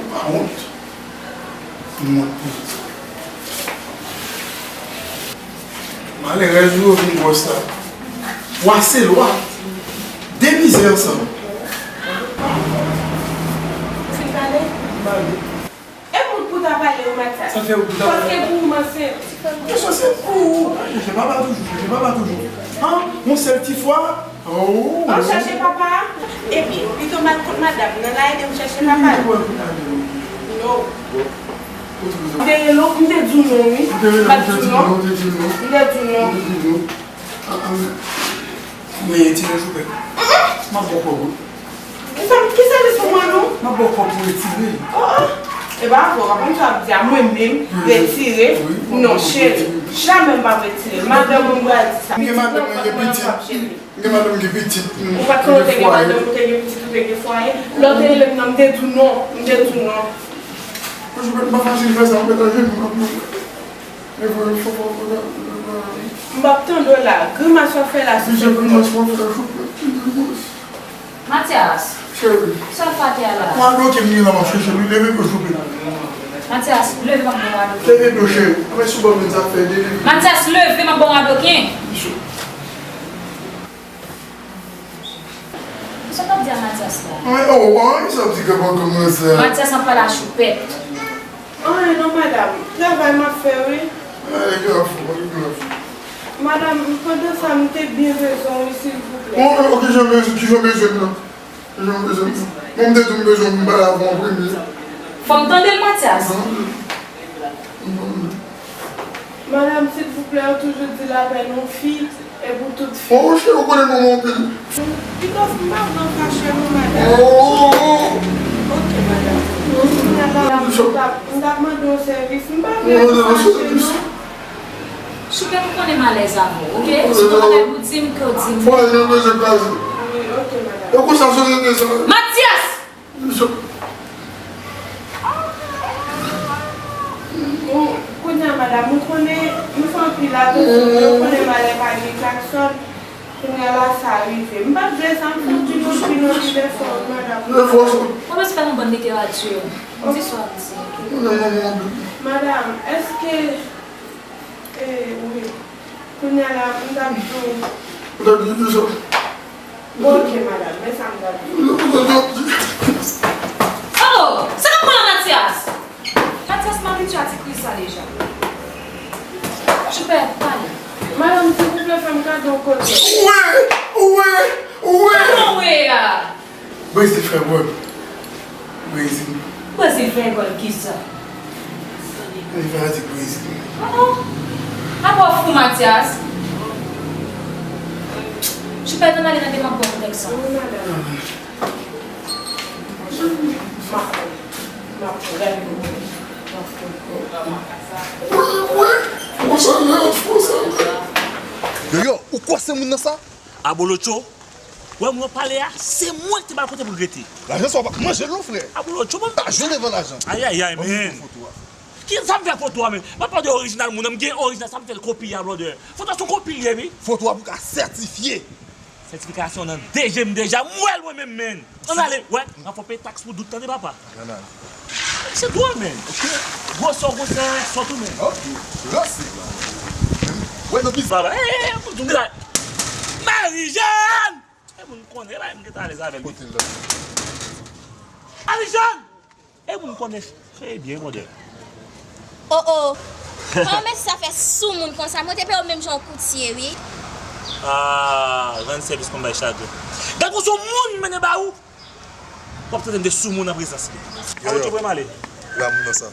Ou pa wont? M wont pou ou. Malerèz ou yo vin gwòs la. Wa se lwa. De mizè ansanm. Ou fin pale? M pale. E pou, pou ta pale ou, Matyas. Sa fè ou pou ta pale? Paske pou ou m ansent. Ou te sanse pou ou. Chèche papa toujou, chèche papa toujou. An, yon sèl ti fwa. Oh. An chèche papa. Epi, pito m al kot madanm nan la, ede m chèche papa. Ou te wè pou madanm. Non. M te rele w, m te di w non, wi. M te rele w, m te di w non. M te di w non. M te di w non. Ah, ah. Men, tire choupè. M ap ba w kòb, wi. Ki sa, ki sèvis pou mwen, non? M ap ba w kòb pou retire. Oh, oh. E pa vre, w pa konn sa w ap di a. Mwen menm, retire? Wi, wi. Non, cheri. Jamè m p ap retire. Madanm mwen pral di sa. M gen madanm mwen gen pitit. M gen madanm gen pitit. Ou pa t konnen w te gen madanm, ou te gen pitit, ou te gen fwaye. Lè w te rele m nan, m te di w non. M te di w non. Mwen, m pa fasil fè sa, m mèt ajenou, m ap ploure. M p ap tande w la. Grimas w ap fè la, se grimas w ap fè, choupe. Matyas. Cheri. Sa w fè atè a la? Mwen adoke m gen la m ap chèche l wi, leve do choupe. Matyas, leve m ap bon adoke. Leve do cheri. Mwen sou bò men sa fè de leve. Matyas, leve m ap bon adoke. Sa w t ap di a Matyas la? Mwen, oh, oh, sa w di ke poko kòmanse a. Matyas, m ap pale a choupèt. Anyen non, madanm. Travay m ap fè, wi. Ay, grafou, ay, grafou. Madanm, pandan sa, m te byen bezwen w, wi, silvouplè. Bon, ok, jan bezwen, ki jan bezwen m nan? Ki jan bezwen m nan? Bon, m te di w m bezwen w pou m pale avè w an premye. Fò m tande l, Matyas. Madanm, silvouplè, yo toujou di lapèn yon fi. E pou tout fi. Oh, cheri, ou konnen non mwen anpil. Pito m pa vle w fache non, madanm. Oh. Ok, madanm. Kounye a la, m t ap, m t ap mande w sèvis. M pa vle w fache non. Choupe, m konnen m alèz avè w, ok? Si w gen bagay pou di m, ke w di m. Fwaye nan bezwen kraze. Wi, ok, madanm. E konsa sosyete sa. Matyas! Bon, kounye a, madanm, ou konnen, m fè anpil atansyon, men ou konnen malè pa gen klaksòn. Kounye a la, sa rive. M pa t vle sa, m fè w di non, pi non, pi lè fò, wi, madanm. Lè fò, sa. Ou bezwen fè yon bann literati. Di sa w ap di. Madanm, èske Eh, wi. Kounye a la, m t ap di w. Ou t ap di kisa? Bon, ok, madanm, men sa m t ap di w. Ou t ap di. Oh! Sa k ap pran la, Matyas? Matyas, m abitye a ti kriz sa deja. Choupe, pale. Madanm, silvouplè, fè m kado yon kote. Wi! Wi! Wi! Kòman wi a? Brezil fè bòl. Brezil. Brezil fè gòl kisa? Li fè atik Brezil. Oh, oh. Apa w fou, Matyas? Choupe, ann ale nan de m ap ba w kontèks sa. Wi, madanm. M ap, m ap gade. Wi, wi, wi. Yo, yo, ou kwè se moun nan sa? Abolotcho, wè moun nan pale a, se mwen ki te ba l kote pou l rete. Lajan sa w pa manje l non, frè. Abolotcho, mwen pa jwe devan lajan. Ayayay, men. Ki sa m fè foto a, men? M ap pale de orijinal moun nan, m gen orijinal, sa m fè l kopi a, brother. Foto a se yon kopi l ye, wi. Foto a pou ka sètifye. Sètifikasyon nan de je m deja, m wè l mwen menm, men. Ann ale, wè, n ap fè w peye taks pou dout, tande, papa. Ann ale. Se dwòl, men. Gwosè w gwosè sòt ou, men. Ok. Ranse, baba. Wè, nan biznis. Baba, eh, eh, eh, pou tou la. Marijàn! E moun konnen, e ba m gentan alèz avè l. Kote l la? Marijàn! E moun konnen, se byen, brother. Oh, oh. Pa w mèt sa fè sou moun konsa. Mwen te peye w menm jan yon koutye, wi. Ah, rann sèvis pou m bay chagren. Gad konsa yon moun mennen ba ou. W ap trete m de sou moun an prezans li. Yo, yo. Abolotcho, pran m ale. La moun nan sa.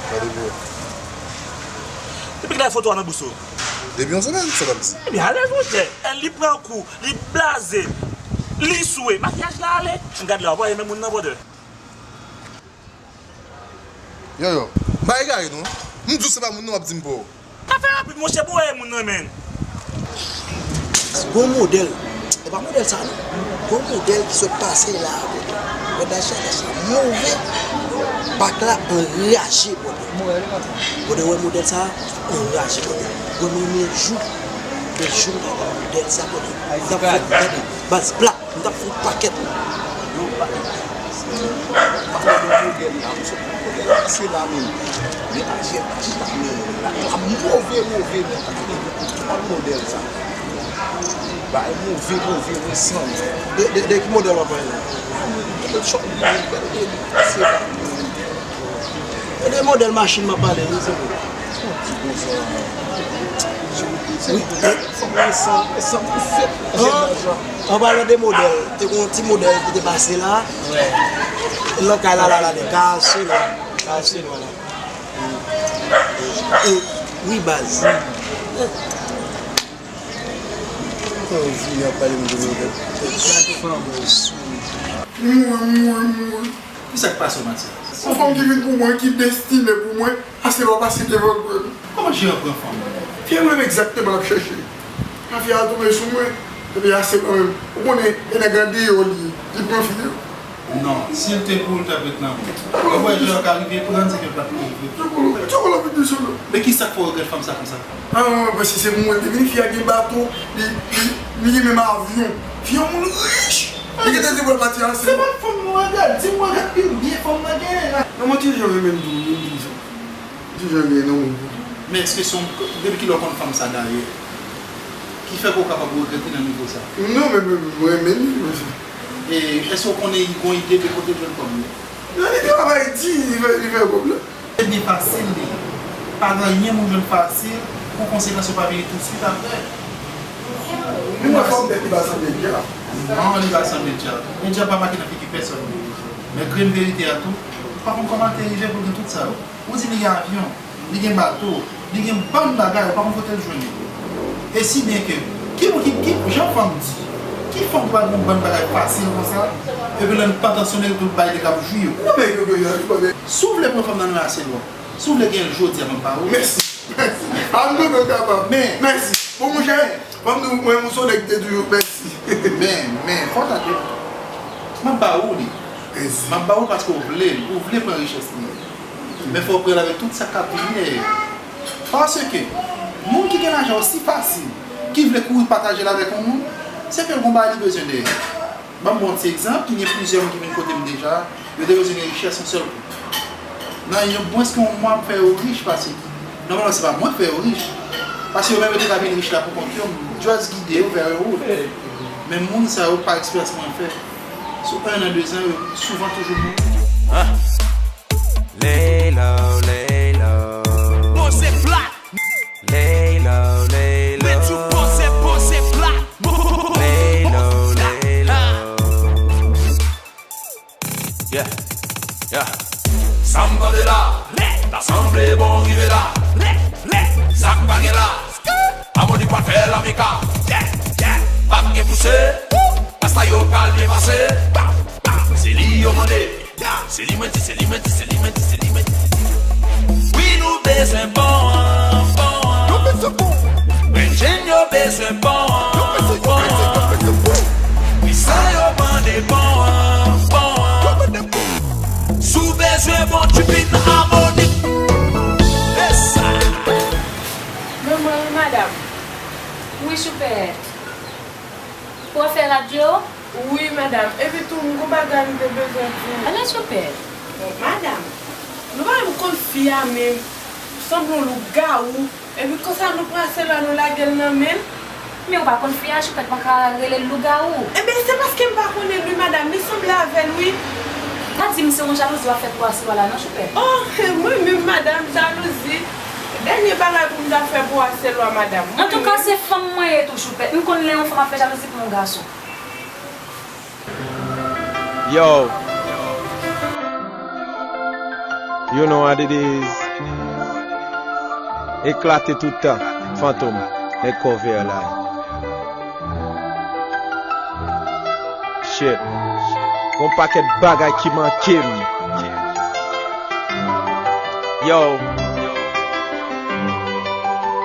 Gade pou wè. Depi kilè foto a nan bous ou? Depi yon semèn, sa w ap di. Ebyen, alèz, monchè. Li pran kou, li blaze, li swe. Makiyaj la ale. Gad la, w ap wè menm moun nan, brother. Yo, yo. M pa egare, non. M di w se pa moun nan, w ap di m pa w. Afè rapid, monchè, bon, e moun nan, men. Gon modèl. E pa modèl sa, non. Gon modèl ki sot pase la, brother. Brother, sa, sa move. Bak la anraje, brother. Brother, wè modèl sa, anraje, brother. Wè, men, men jou, men jou, m pa wè modèl sa, brother. Sa fè, gade, baz plat. M t ap fè yon pakèt. Yo, pa, pa fè yon modèl la, m sot nan modèl la, se la menm. Men aje, aje la menm la. A move, move, men pa gen twòp modèl sa. Bay move, move, resan. De, de, de ki modèl w ap pale la? Gade chòt, gade, gade, se la menm. E de modèl machin m ap pale, wi, se vre. Wi. An palan de modèl, te gen yon ti modèl ki te pase la. Nan kay la, la, la, de kay Senwa, kay Senwa la. E, wi, baz. Mwen, mwen, mwen. Ki sa k pase w, Matyas? Yon fanm ki vin pou mwen, ki destine pou mwen, ase lè w pase devan l, frè m. Kòman Jean pran fanm? Fi a mwen egzakteman l ap chèche. Afè a tonbe sou mwen, epi ase kanmenm. Ou konnen, e nèg andeyò li ye, li pran fi yo. Non, si l te pou ou, l t ap ret nan men w. Ou wè jan l ka rive pran l, se ke l pa t pou ou vre. Tchokolo, tchokolo vin sou nou. Men ki sa k fè w regrèt fanm sa konsa? Ah, paske se mwen, te vin fi a gen bato, li, li, li gen menm avyon. Fi a yon moun rich. Li gentan di pou l pati ansanm. Se pa fanm mwen regrèt, di m regrèt pi byen fanm nan genyen la. Non, mwen toujou renmen m di w, m di w sa. Toujou gen yon moun pou. Men èske se yon, depi kilè w konn fanm sa dayè? Ki fè ke w kapab regrèt li nan nivo sa? Non, men, men, mwen renmen li, mwen. E èske w konnen li gen yon ide de kote l jwenn kòb li? Non, li travay di, li fè, li fè kòb la. Se byen fasil li ye. Pa gen anyen moun jwenn fasil, pou konsekans yo pa vini tousuit apre. Li mwen fòm tèt li pa sanble dyab. Non, li pa sanble dyab. Men dyab pa make nan figi pèsòn. Men grenn verite a tou, ou pa konn kòman l te rive pou l gen tout sa yo. Ou di li gen avyon, li gen bato, li gen bann bagay, ou pa konn kote l jwenn yo. E si byen ke, ki moun ki, ki, jan fanm di, ki fanm ki pral gen yon bann bagay fasil konsa, epi lè l pa tansyone l, tout bagay li k ap jwi yo. Ou pa bay yo, yo, yo, yo, yo. Si w vle pran fanm nan men ase lwen, si w vle gen l jodi a, m ap ba ou. Mèsi, mèsi. A, m kontan w kapab. Men, mèsi. Bon, monchè, ban m di w, mwen, m se yon nèg ki te toujou mèsi. Men, men, fò w tande m. M ap ba ou li. Mèsi. M ap ba ou l paske w vle l, ou vle pran richès li. Men fò w pran l avèk tout sa k ap vini dèyè. Paske, moun ki gen lajan osi fasil, ki vle kouri pataje l avèk yon moun, se ke l gon bagay li bezwen dèyè. Ban m ba w yon ti egzanp, ki gen plizyè moun ki vin kote m deja, yo te bezwen gen richès yon sèl kou. Nan yon mwens ke yon mwa, m fè yo rich, paske nòmalman se pa mwen k fè yo rich. Paske yo menm yo te ka vin rich la pou kont yo, m just gide yo vers yon wout. Men moun sa yo pa eksperyans mwen fè. Sou en an, de zan, yo souvan toujou mouri. Lay low, lay low. Poze plat. Lay low, lay low. Met yon poze, poze plat. Lay low, lay low. Yeah, yeah. Sa m tande la, ta sanble bon rive la. Sa k pa gen la, Amoni pral fè lameka. Pa gen pouse, pasta yo pral byen pase. Se li yo mande. Se li mwen di, se li mwen di, se li mwen di, se li mwen di. Vin amoni. Esa. Manman, wi, madanm. Wi, Choupè. Pou afè rad yo? Wi, madanm. Epi tou, m gon bagay m te bezwen di w. Alè, Choupè. Bon, madanm, nou pa menm konn fi a menm. Sanble yon lougawou. Epi konsa nou pran Aselwa nou lage l nan men l. Men ou pa konn fi a, Choupè, pa ka rele l lougawou. Enben, se paske m pa konnen l wi, madanm, li sanble avè l wi. Pa di m se yon jalouzi w ap fè pou Aselwa la non, Choupè. Oh, mwen menm, madanm, jalouzi. Dènye bagay pou m ta fè pou Aselwa, madanm. Antouka, se fanm mwen ye tou, Choupè. M konn lè yon fanm ap fè jalouzi pou yon gason. Yo. You know what it is. Eklate tout tan. Fantom, nèg kò vè la. Shit. Gon pakèt bagay ki manke m. Yo.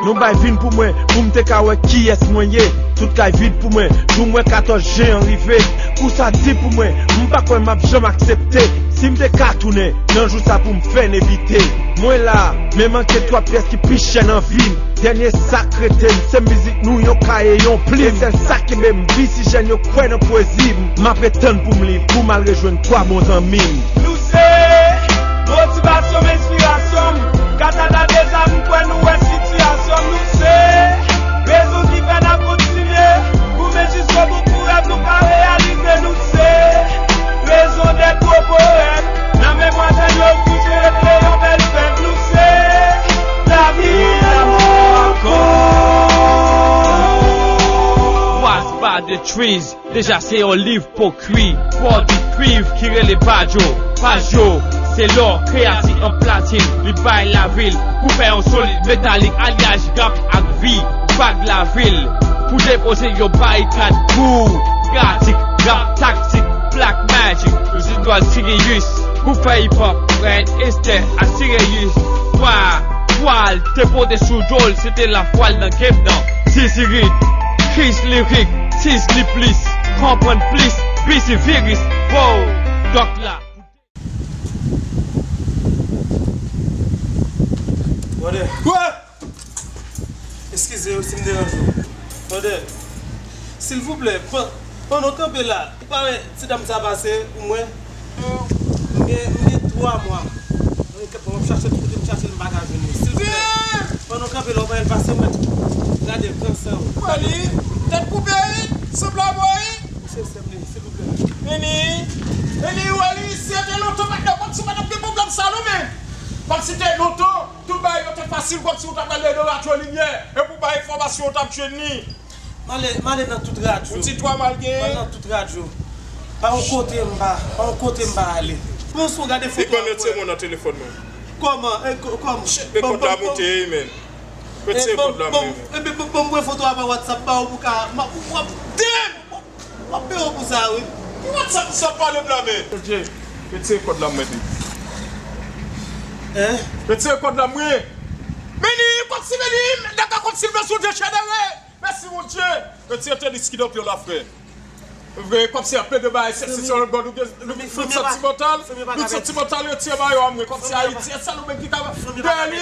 Nou bay vin pou mwen, pou m te ka wè kiyès mwen ye. Tout kay vid pou mwen, jou m wè katòz jen an rive. Kou sa di pou mwen, m pa kwè m ap janm aksepte. Si m te ka tounen nan jou sa pou m fè n evite. Mwen la, men manke twa pyès ki pi chè nan vi m. Dènye sa k rete m, se mizik nou, yon kaye, yon plim. Se sèl sa kenbe m viv, si jèn yo kwè nan pwezi m. M ap ret tann pou m liv, pou m al rejwenn twa bon zanmi m. Nou se motivasyon m, enspirasyon m. Kat a ta deza m kwè nou wè sitiyasyon m. Nou se rezon ki fè n ap kontinye goumen jiskobout pou rèv nou ka reyalize. Nou se rezon dèt gwo powèt. Nan memwa jèn yo kouche rete yon bèl fèt. Nou se lavi, lavi ankò. Was by the trees. Deja se yon liv pokri, pwodui kwiv ki rele Badjo. Paj yo, se lò kreyati an platin. Li bay lavil pou fè yon solid metalik, alyaj rap ak vi. Vag lavil pou depoze yon barikad pou pratik, rap taktik, Black Magic, Zidwal Sirius pou fè hip hop, Red Esther a Sirius. Vwa, vwal te pote sou do l, se te lafwa l nan game nan. Zizirit, Chris Lyric, Sizzli plis, konprann plis, Busy Virus, wow, Dòk la. Brother. Eskize yo si m deranje w. Brother, silvouplè, pan-, pandan w kanpe la, ou pa wè ti dam sa pase pou mwen? M gen, m gen twa mwa. Mwen kèt, mwen ap chache l, kote m chache l, m pa ka jwenn li. Silvouplè, pandan w kanpe la, ou pa wè l pase mwen? Gade gran san w. Wali, tèt koupe wi, sanble a mò wi. Pouse sè m li, silvouplè. Vini, vini, Wali, si se te lontan, patnè, kòmsi pa t ap gen pwoblèm sa non, men. Kòmsi te lontan. Tout bagay yo te fasil, kòmsi w t ap al nan radyo limyè, epi w bay enfòmasyon, w t ap jwenn li. M ale, m ale nan tout radyo. Ou di twa mwa l genyen? M al nan tout radyo. Pa yon kote m pa, pa yon kote m pa ale. Pran sou gade foto. Li konn retire mwen nan telefòn mwen. Kòman? E, kò-, kòman? Shit, men kòd la moute, wi, men. Retire kòd la, men. Ebyen, ban m voye foto a pa WhatsApp ba ou pou ka, m ap, w ap, damn! W ap peye w pou sa, wi. Ki WhatsApp sa w ap pale m la, men? Jay, retire kòd la, mwen di. Hein? Retire kòd la, mwen. Meni, kòmsi, meni, nèg la kòmsi l vle sou dejenere. Mèsi, Bondye. Retire tenis ki nan pye w la, frè. Vre, kòmsi ap plede bay, se, se, se, nou gen, nou gen santimantal, nou santimantal, retire mayo a mwen, kòmsi Ayiti, e sèl ou menm ki ka dèyè li.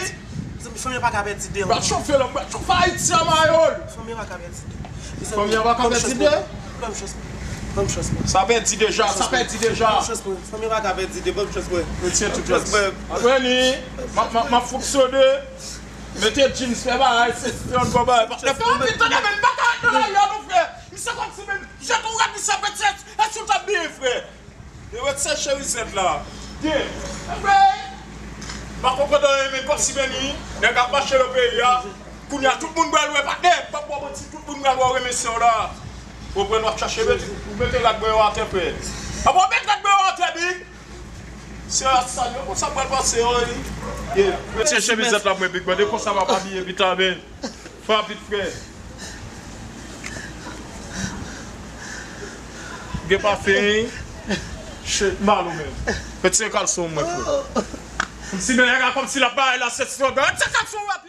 Mezanmi, fanm yo pa ka pèdi de, non. Pral chofe lòm, pral chofe Ayiti a mayòl. Fanm yo pa ka pèdi de. Mezanmi, fanm yo pa ka pèdi de. Ban m chans mwen. Ban m chans mwen. Sa pèdi deja, sa pèdi deja. Ban m chans mwen. Fanm yo pa ka pèdi de, ban m chans mwen. Retire tout rès. Apre li, m ap, m ap, m ap fonksyone. Mete jeans, fè bagay, se, se yon bon bagay. Fè anpil tande, men m pa ka ret nan lari a non, frè. Misye kòmsi menm, jan tou rad misye ap pèdi, e si w t ap byen, frè? Yo ret sèche rizèt la. Byen. Anmwey! M pa konprann anyen, men kòmsi Beni, nèg ap mache nan peyi a. Kounye a, tout moun pral wè, patnè. M p ap ba w manti, tout moun pral wè w renmen sè w la. Ou konprann, w ap chache mete, ou mete rad mwen yo atè, frè. Apa w met rad mwen yo atè, big? Se a sa yo, konsa m pral pase yo, wi. Yeah. Retire chemizèt la, mwen, big, mande konsa m ap abiye pita, men. Fè rapid, frè. Gen pafen, wi. Shit, mal ou menm. Retire kalson mwen, frè. Kòmsi nèg la, kòmsi l ap bay la, se slogan. Retire kalson mwen.